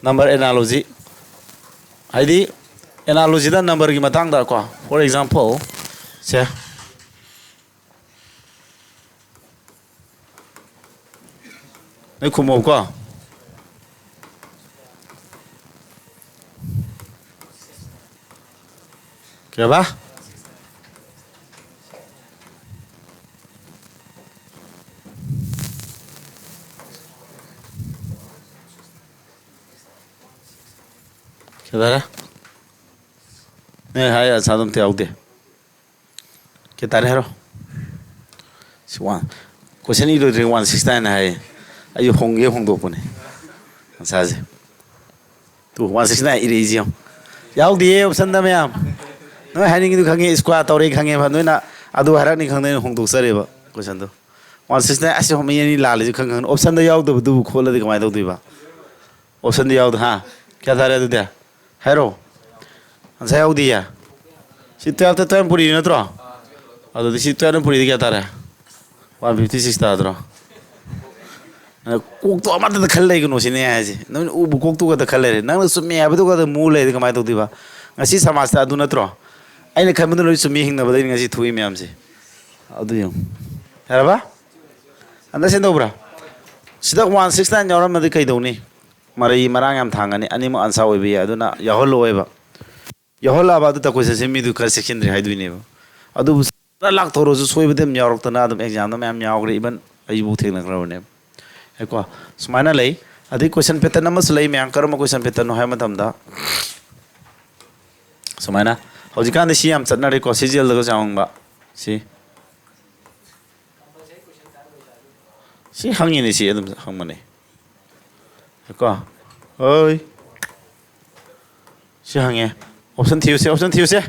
Number analogy. ꯍꯥꯏꯗꯤ, ꯑꯦꯅꯥꯂꯣꯖꯤꯗ ꯅꯝꯕꯔꯒꯤ ꯃꯇꯥꯡꯗ ꯀꯣ꯫ For example, ꯁꯦ꯫ ꯅꯣꯏ ꯈꯨꯝꯃꯣꯕꯀꯣ꯫ ꯀꯩꯕ? ꯀꯩꯗꯧꯔꯦ? ꯅꯣꯏ ꯍꯥꯏ ꯑꯟꯁꯥꯔꯗꯣ ꯑꯝꯇ ꯌꯥꯎꯗꯦ꯫ ꯀꯌꯥ ꯇꯥꯔꯦ ꯍꯥꯏꯔꯣ꯫ ꯁꯤ ꯋꯥꯟ, ꯀꯣꯏꯁꯟ ꯏꯔꯣꯏꯗ꯭ꯔꯤ, ꯋꯥꯟ ꯁꯤꯛꯁꯇꯤ ꯅꯥꯏꯟ ꯍꯥꯏꯌꯦ꯫ ꯑꯩꯁꯨ ꯍꯣꯡꯒꯦ ꯍꯣꯡꯗꯣꯛꯄꯅꯦ ꯑꯟꯁꯥꯔꯁꯦ꯫ ꯇꯨ, ꯋꯥꯟ ꯁꯤꯛꯁꯇꯤ ꯅꯥꯏꯟ ꯏꯔꯛꯏꯁꯤ ꯌꯦꯡꯉꯨ꯫ ꯌꯥꯎꯗꯤꯌꯦ ꯑꯣꯞꯁꯟꯗ ꯃꯌꯥꯝ꯫ ꯅꯣꯏ ꯍꯥꯏꯅꯤꯡꯉꯤꯗꯨ ꯈꯪꯉꯦ, ꯁ꯭ꯀ꯭ꯋꯥꯔ ꯇꯧꯔꯦ ꯈꯪꯉꯦꯕ꯫ ꯅꯣꯏꯅ ꯑꯗꯨ ꯍꯥꯏꯔꯛꯅꯤ ꯈꯪꯗꯅ ꯍꯣꯡꯗꯣꯛꯆꯔꯦꯕ ꯀꯣꯏꯁꯟꯗꯣ꯫ ꯋꯥꯟ ꯁꯤꯛꯁꯇꯤ ꯅꯥꯏꯟ, ꯑꯁ, ꯃꯤ ꯑꯅꯤ ꯂꯥꯜꯂꯤꯁꯤ ꯈꯪ ꯈꯪꯅ ꯑꯣꯞꯁꯟꯗ ꯌꯥꯎꯗꯕꯗꯨꯕꯨ ꯈꯣꯠꯂꯗꯤ ꯀꯃꯥꯏꯅ ꯇꯧꯗꯣꯏꯕ? ꯑꯣꯞꯁꯟꯗ ꯌꯥꯎꯗ, ꯍꯥ? ꯀꯌꯥ ꯇꯥꯔꯦ ꯑꯗꯨꯗꯤ? ꯍꯥꯏꯔꯣ꯫ ꯑꯟꯁꯥꯔ ꯌꯥꯎꯗꯤꯌꯦ꯫ ꯁꯤ ꯇꯨꯌꯦꯜꯐꯇ ꯇꯨꯌꯦꯜꯐ ꯄꯨꯔꯤ ꯅꯠꯇ꯭ꯔꯣ? ꯑꯗꯨꯗꯤ ꯁꯤ ꯇꯨꯌꯦꯜꯐꯅ ꯄꯨꯔꯤꯗꯤ ꯀꯌꯥ ꯇꯥꯔꯦ? ꯋꯥꯟ ꯐꯤꯐꯇꯤ ꯁꯤꯛꯁ ꯇꯥꯗ꯭ꯔꯣ? ꯑ, ꯀꯣꯛꯇꯣ ꯑꯃꯠꯇꯗ ꯈꯜ ꯂꯩꯒꯅꯨ ꯁꯤꯅꯦ ꯑꯩ ꯍꯥꯏꯁꯦ꯫ ꯅꯪ ꯎꯕ ꯀꯣꯛꯇꯨ ꯈꯛꯇ ꯈꯜ ꯂꯩꯔꯦ꯫ ꯅꯪꯅ ꯆꯨꯝꯃꯦ ꯍꯥꯏꯕꯗꯨ ꯈꯛꯇ ꯃꯨ ꯂꯩꯔꯗꯤ ꯀꯃꯥꯏꯅ ꯇꯧꯗꯣꯏꯕ? ꯉꯁꯤ ꯁꯃꯥꯖꯇ ꯑꯗꯨ ꯅꯠꯇ꯭ꯔꯣ? ꯑꯩꯅ ꯈꯟꯕꯗ ꯂꯣꯏ ꯆꯨꯝꯃꯤ ꯍꯤꯡꯅꯕꯗ ꯑꯩꯅ ꯉꯁꯤ ꯊꯣꯛꯏ ꯃꯌꯥꯝꯁꯦ꯫ ꯑꯗꯨ ꯌꯦꯡꯉꯨ꯫ ꯌꯥꯔꯕ? ꯑꯟꯗꯔꯁ꯭ꯇꯦꯟ ꯇꯧꯕ꯭ꯔꯥ? ꯁꯤꯗ ꯋꯥꯟ ꯁꯤꯛꯁ ꯅꯥꯏꯟ ꯌꯥꯎꯔꯝꯃꯗꯤ ꯀꯩꯗꯧꯅꯤ? ꯃꯔꯩ ꯃꯔꯥꯡ ꯌꯥꯝ ꯊꯥꯡꯒꯅꯤ꯫ ꯑꯅꯤꯃꯛ ꯑꯟꯁꯥꯔ ꯑꯣꯏꯕ ꯌꯥꯏ꯫ ꯑꯗꯨꯅ ꯌꯥꯎꯍꯜꯂꯣꯏꯕ꯫ ꯌꯥꯎꯍꯜꯂꯛꯑꯕ ꯑꯗꯨ ꯇꯥꯛꯄ ꯁꯦꯁꯟ ꯃꯤꯗꯨ ꯈꯔ ꯆꯦꯛꯁꯤꯟꯗ꯭ꯔꯦ ꯍꯥꯏꯗꯣꯏꯅꯦꯕ꯫ ꯑꯗꯨꯕꯨ ꯈꯔ ꯂꯥꯛꯊꯣꯔꯁꯨ ꯁꯣꯏꯕꯗꯤ ꯑꯗꯨꯝ ꯌꯥꯎꯔꯛꯇꯅ ꯑꯗꯨꯝ ꯑꯦꯛꯖꯥꯝꯗ ꯃꯌꯥꯝ ꯌꯥꯎꯈ꯭ꯔꯦ, ꯏꯚꯟ ꯑꯩꯕꯨ ꯊꯦꯡꯅꯈ꯭ꯔꯕꯅꯦꯕ꯫ ꯀꯣ, ꯁꯨꯃꯥꯏꯅ ꯂꯩ꯫ ꯑꯗꯩ ꯀꯣꯏꯁꯟ ꯄꯦꯇꯔꯟ ꯑꯃꯁꯨ ꯂꯩ, ꯃꯌꯥꯝ ꯀꯔꯝꯕ ꯀꯣꯏꯁꯟ ꯄꯦꯇꯔꯟꯅꯣ ꯍꯥꯏꯕ ꯃꯇꯝꯗ ꯁꯨꯃꯥꯏꯅ ꯍꯧꯖꯤꯛꯀꯥꯟꯗꯤ ꯁꯤ ꯌꯥꯝ ꯆꯠꯅꯔꯦꯀꯣ, ꯁꯤꯖꯦꯜꯗꯒꯁꯨ ꯌꯥꯝ ꯍꯪꯕ꯫ ꯁꯤ ꯁꯤ ꯍꯪꯉꯤꯅꯦ, ꯁꯤ ꯑꯗꯨꯝ ꯍꯪꯕꯅꯦ꯫ ꯀꯣ, ꯍꯣꯏ, ꯁꯤ ꯍꯪꯉꯦ꯫ Option ꯊꯤꯌꯨꯁꯦ, option ꯊꯤꯌꯨꯁꯦ꯫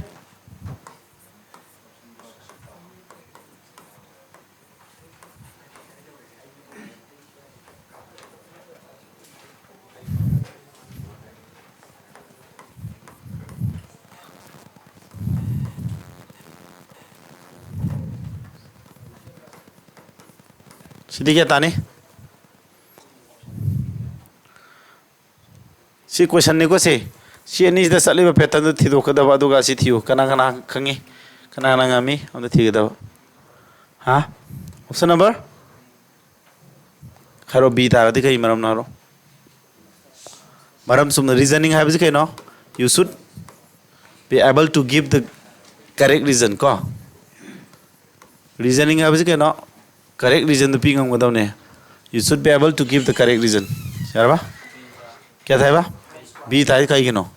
ꯁꯤꯗꯤ ꯀꯌꯥ ꯇꯥꯅꯤ? ꯁꯤ ꯀꯣꯏꯁꯟꯅꯤꯀꯣ ꯁꯤ꯫ ꯁꯤ ꯑꯅꯤꯁꯤꯗ ꯆꯠꯂꯤꯕ ꯄꯦꯇꯔꯟꯗꯨ ꯊꯤꯗꯣꯛꯀꯗꯕ, ꯑꯗꯨꯒ ꯁꯤ ꯊꯤꯌꯨ꯫ ꯀꯅꯥ ꯀꯅꯥ ꯈꯪꯉꯤ? ꯀꯅꯥ ꯀꯅꯥ ꯉꯝꯃꯤ? ꯑꯝꯇ ꯊꯤꯒꯗꯕ꯫ ꯍꯥ? Option number? ꯍꯥꯏꯔꯣ, ꯕꯤ ꯇꯥꯔꯗꯤ ꯀꯩ ꯃꯔꯝꯅꯣ ꯍꯥꯏꯔꯣ? ꯃꯔꯝ ꯆꯨꯝꯅ, ꯔꯤꯖꯅꯤꯡ ꯍꯥꯏꯕꯁꯤ ꯀꯩꯅꯣ? You should be able to give the correct reason ꯀꯣ꯫ ꯔꯤꯖꯅꯤꯡ ꯍꯥꯏꯕꯁꯤ ꯀꯩꯅꯣ? ꯀꯔꯦꯛ ꯔꯤꯖꯟꯗꯨ ꯄꯤ ꯉꯝꯒꯗꯕꯅꯦ꯫ You should be able to give the correct reason. ꯌꯥꯔꯕ? ꯀꯌꯥ ꯊꯥꯏꯕ? ꯕꯤ ꯊꯥꯏ ꯀꯩꯒꯤꯅꯣ?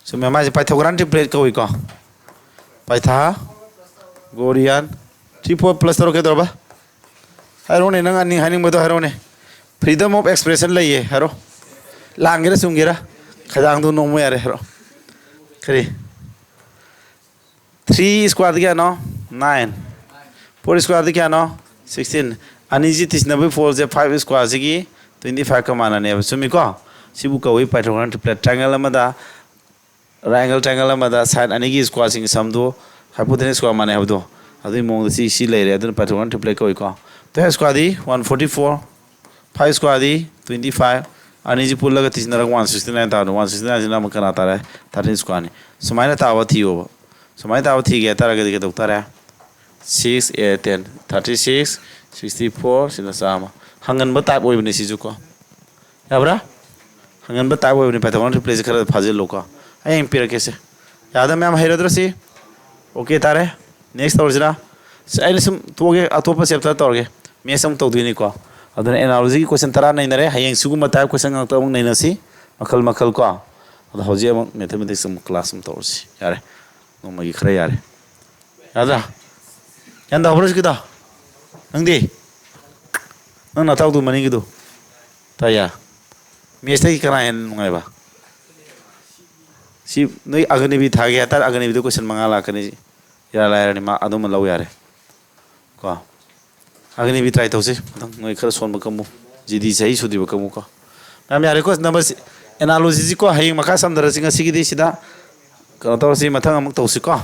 ꯆꯨꯝꯃꯦ, ꯃꯥꯁꯦ ꯄꯥꯏꯊꯣꯒ꯭ꯔꯥꯟ ꯇ꯭ꯔꯤꯄ꯭ꯂꯦꯠ ꯀꯧꯏꯀꯣ꯫ ꯄꯥꯏꯊꯥ ꯒꯣꯔꯤꯌꯥꯟ ꯊ꯭ꯔꯤ ꯐꯣꯔ ꯄ꯭ꯂꯁ ꯇꯧꯔꯣ꯫ ꯀꯩꯗꯧꯔꯕ? ꯍꯥꯏꯔꯣꯅꯦ, ꯅꯪ ꯑꯅꯤ ꯍꯥꯏꯅꯤꯡꯕꯗꯣ ꯍꯥꯏꯔꯣꯅꯦ꯫ Freedom of expression ꯂꯩꯌꯦ, ꯍꯥꯏꯔꯣ꯫ ꯂꯥꯟꯒꯦꯔꯥ ꯆꯨꯝꯒꯦꯔꯥ, ꯈꯗꯥꯡꯗꯣ ꯅꯣꯝꯃꯣ ꯌꯥꯔꯦ, ꯍꯥꯏꯔꯣ꯫ ꯀꯔꯤ? ꯊ꯭ꯔꯤ ꯁ꯭ꯀ꯭ꯋꯥꯔꯗꯤ ꯀꯌꯥꯅꯣ? ꯅꯥꯏꯟ꯫ ꯐꯣꯔ ꯁ꯭ꯀ꯭ꯋꯥꯔꯗꯤ ꯀꯌꯥꯅꯣ? ꯁꯤꯛꯁꯇꯤꯟ꯫ ꯑꯅꯤꯁꯤ ꯇꯤꯁꯤꯟꯅꯕꯒꯤ ꯐꯣꯔꯁꯦ ꯐꯥꯏꯚ ꯁ꯭ꯀ꯭ꯋꯥꯔꯁꯤꯒꯤ ꯇ꯭ꯋꯦꯟꯇꯤ ꯐꯥꯏꯚꯀ ꯃꯥꯟꯅꯅꯦꯕ, ꯆꯨꯝꯃꯤꯀꯣ? ꯁꯤꯕꯨ ꯀꯧꯏ ꯄꯥꯏꯊꯣꯒ꯭ꯔꯥꯟ ꯇ꯭ꯔꯤꯄ꯭ꯂꯦꯠ꯫ ꯇ꯭ꯔꯥꯏꯡꯒꯜ ꯑꯃꯗ, ꯔꯥꯏꯠ ꯑꯦꯡꯒꯜ ꯇ꯭ꯔꯥꯏꯡꯒꯜ ꯑꯃꯗ ꯁꯥꯏꯟ ꯑꯅꯤꯒꯤ ꯁ꯭ꯀ꯭ꯋꯥꯔꯁꯤꯡ ꯁꯝꯗꯨ ꯍꯥꯏꯄꯣꯇꯦꯅꯁ ꯁ꯭ꯀ꯭ꯋꯥꯔ ꯃꯥꯟꯅꯩ ꯍꯥꯏꯕꯗꯣ, ꯑꯗꯨꯒꯤ ꯃꯑꯣꯡꯗ ꯁꯤ, ꯁꯤ ꯂꯩꯔꯦ꯫ ꯑꯗꯨꯅ ꯄꯥꯏꯊꯣꯒ꯭ꯔꯥꯟ ꯇ꯭ꯔꯤꯄ꯭ꯂꯦꯠ ꯀꯧꯏꯀꯣ꯫ ꯇꯨ ꯍꯦꯛꯁ ꯁ꯭ꯀ꯭ꯋꯥꯔꯗꯤ ꯋꯥꯟ ꯐꯣꯔꯇꯤ ꯐꯣꯔ, ꯐꯥꯏꯚ ꯁ꯭ꯀ꯭ꯋꯥꯔꯗꯤ ꯇ꯭ꯋꯦꯟꯇꯤ ꯐꯥꯏꯚ, ꯑꯅꯤꯁꯤ ꯄꯨꯜꯂꯒ ꯇꯤꯁꯤꯟꯅꯔꯒ ꯋꯥꯟ ꯁꯤꯛꯁꯇꯤ ꯅꯥꯏꯟ ꯇꯥꯕꯅꯤ꯫ ꯋꯥꯟ ꯁꯤꯛꯁꯇꯤ ꯅꯥꯏꯟꯁꯤꯅ ꯑꯃꯨꯛ ꯀꯅꯥ ꯇꯥꯔꯦ? ꯊꯥꯔꯇꯤꯟ ꯁ꯭ꯀ꯭ꯋꯥꯔꯅꯤ꯫ ꯁꯨꯃꯥꯏꯅ ꯇꯥꯕ ꯊꯤꯌꯣꯕ꯫ ꯁꯨꯃꯥꯏꯅ ꯇꯥꯕ ꯊꯤꯒꯦ ꯍꯥꯏ ꯇꯥꯔꯒꯗꯤ ꯀꯩꯗꯧ ꯇꯥꯔꯦ? six, eight, ten, thirty six, sixty four, ꯁꯤꯅ ꯆꯥꯝꯃ꯫ ꯍꯪꯒꯟꯕ type ꯑꯣꯏꯕꯅꯦ ꯁꯤꯁꯨ ꯀꯣ꯫ ꯌꯥꯕ꯭ꯔꯥ? ꯍꯪꯒꯟꯕ type ꯑꯣꯏꯕꯅꯤ, Pythagoras triplets ꯁꯦ ꯈꯔ ꯐꯥꯖꯤꯜꯂꯨꯀꯣ꯫ ꯑꯩ ꯍꯌꯦꯡ ꯄꯤꯔꯛꯀꯦꯁꯦ꯫ ꯌꯥꯗ ꯃꯌꯥꯝ ꯍꯩꯔꯗ꯭ꯔꯣ ꯁꯤ? Okay ꯇꯥꯔꯦ꯫ Next ꯇꯧꯔꯁꯤꯔꯥ? ꯁꯤ ꯑꯩꯅ ꯁꯨꯝ ꯇꯣꯛꯑꯒꯦ, ꯑꯇꯣꯞꯄ chapter ꯇꯧꯔꯒꯦ꯫ Maths ꯑꯃꯨꯛ ꯇꯧꯗꯣꯏꯅꯤꯀꯣ꯫ ꯑꯗꯨꯅ analogy ꯒꯤ question ꯇꯔꯥ ꯅꯩꯅꯔꯦ꯫ ꯍꯌꯦꯡ ꯁꯤꯒꯨꯝꯕ type question ꯉꯥꯛꯇ ꯑꯃꯨꯛ ꯅꯩꯅꯁꯤ꯫ ꯃꯈꯜ ꯃꯈꯜ ꯀꯣ꯫ ꯑꯗꯣ ꯍꯧꯖꯤꯛ ꯑꯃꯨꯛ mathematics ꯑꯃꯨꯛ class ꯑꯃꯨꯛ ꯇꯧꯔꯁꯤ꯫ ꯌꯥꯔꯦ꯫ ꯅꯣꯡꯃꯒꯤ ꯈꯔ ꯌꯥꯔꯦ꯫ ꯌꯥꯗ꯭ꯔꯥ? ꯒ꯭ꯌꯥꯟ ꯇꯥꯍꯧꯕ꯭ꯔꯥ ꯍꯧꯖꯤꯛꯀꯤꯗꯣ? ꯅꯪꯗꯤ? ꯅꯪ ꯅꯇꯥꯎꯗꯨ ꯃꯅꯤꯡꯒꯤꯗꯨ? ꯇꯥꯏꯌꯥ? Maths ꯇꯒꯤ ꯀꯅꯥ ꯍꯦꯟꯅ ꯅꯨꯡꯉꯥꯏꯕ? ꯁꯤ ꯅꯣꯏ ꯑꯒꯅꯤꯕꯤ ꯊꯥꯒꯦ ꯍꯥꯏꯇꯥꯔꯦ, ꯑꯒꯅꯤꯕꯤꯗ question ꯃꯉꯥ ꯂꯥꯛꯀꯅꯤ꯫ ꯏꯔꯥꯏ ꯂꯥꯏꯔꯅꯤ, ꯃꯥ ꯑꯗꯨꯃ ꯂꯧ ꯌꯥꯔꯦ꯫ ꯀꯣ꯫ ꯑꯒꯅꯤꯕꯤ try ꯇꯧꯁꯤ꯫ ꯃꯊꯪ ꯅꯣꯏ ꯈꯔ ꯁꯣꯟꯕ ꯀꯥꯡꯕꯨ꯫ ꯖꯤ ꯗꯤ ꯆꯍꯤ ꯁꯨꯗ꯭ꯔꯤꯕ ꯀꯥꯡꯕꯨ ꯀꯣ꯫ ꯃꯌꯥꯝ ꯌꯥꯔꯦꯀꯣ? Number ꯁꯤ, analogy ꯁꯤ ꯀꯣ, ꯍꯌꯦꯡ ꯃꯈꯥ ꯁꯝꯊꯔꯁꯤ, ꯉꯁꯤꯒꯤꯗꯤ ꯁꯤꯗ ꯀꯩꯅꯣ ꯇꯧꯔꯁꯤ, ꯃꯊꯪ ꯑꯃꯨꯛ ꯇꯧꯁꯤ ꯀꯣ꯫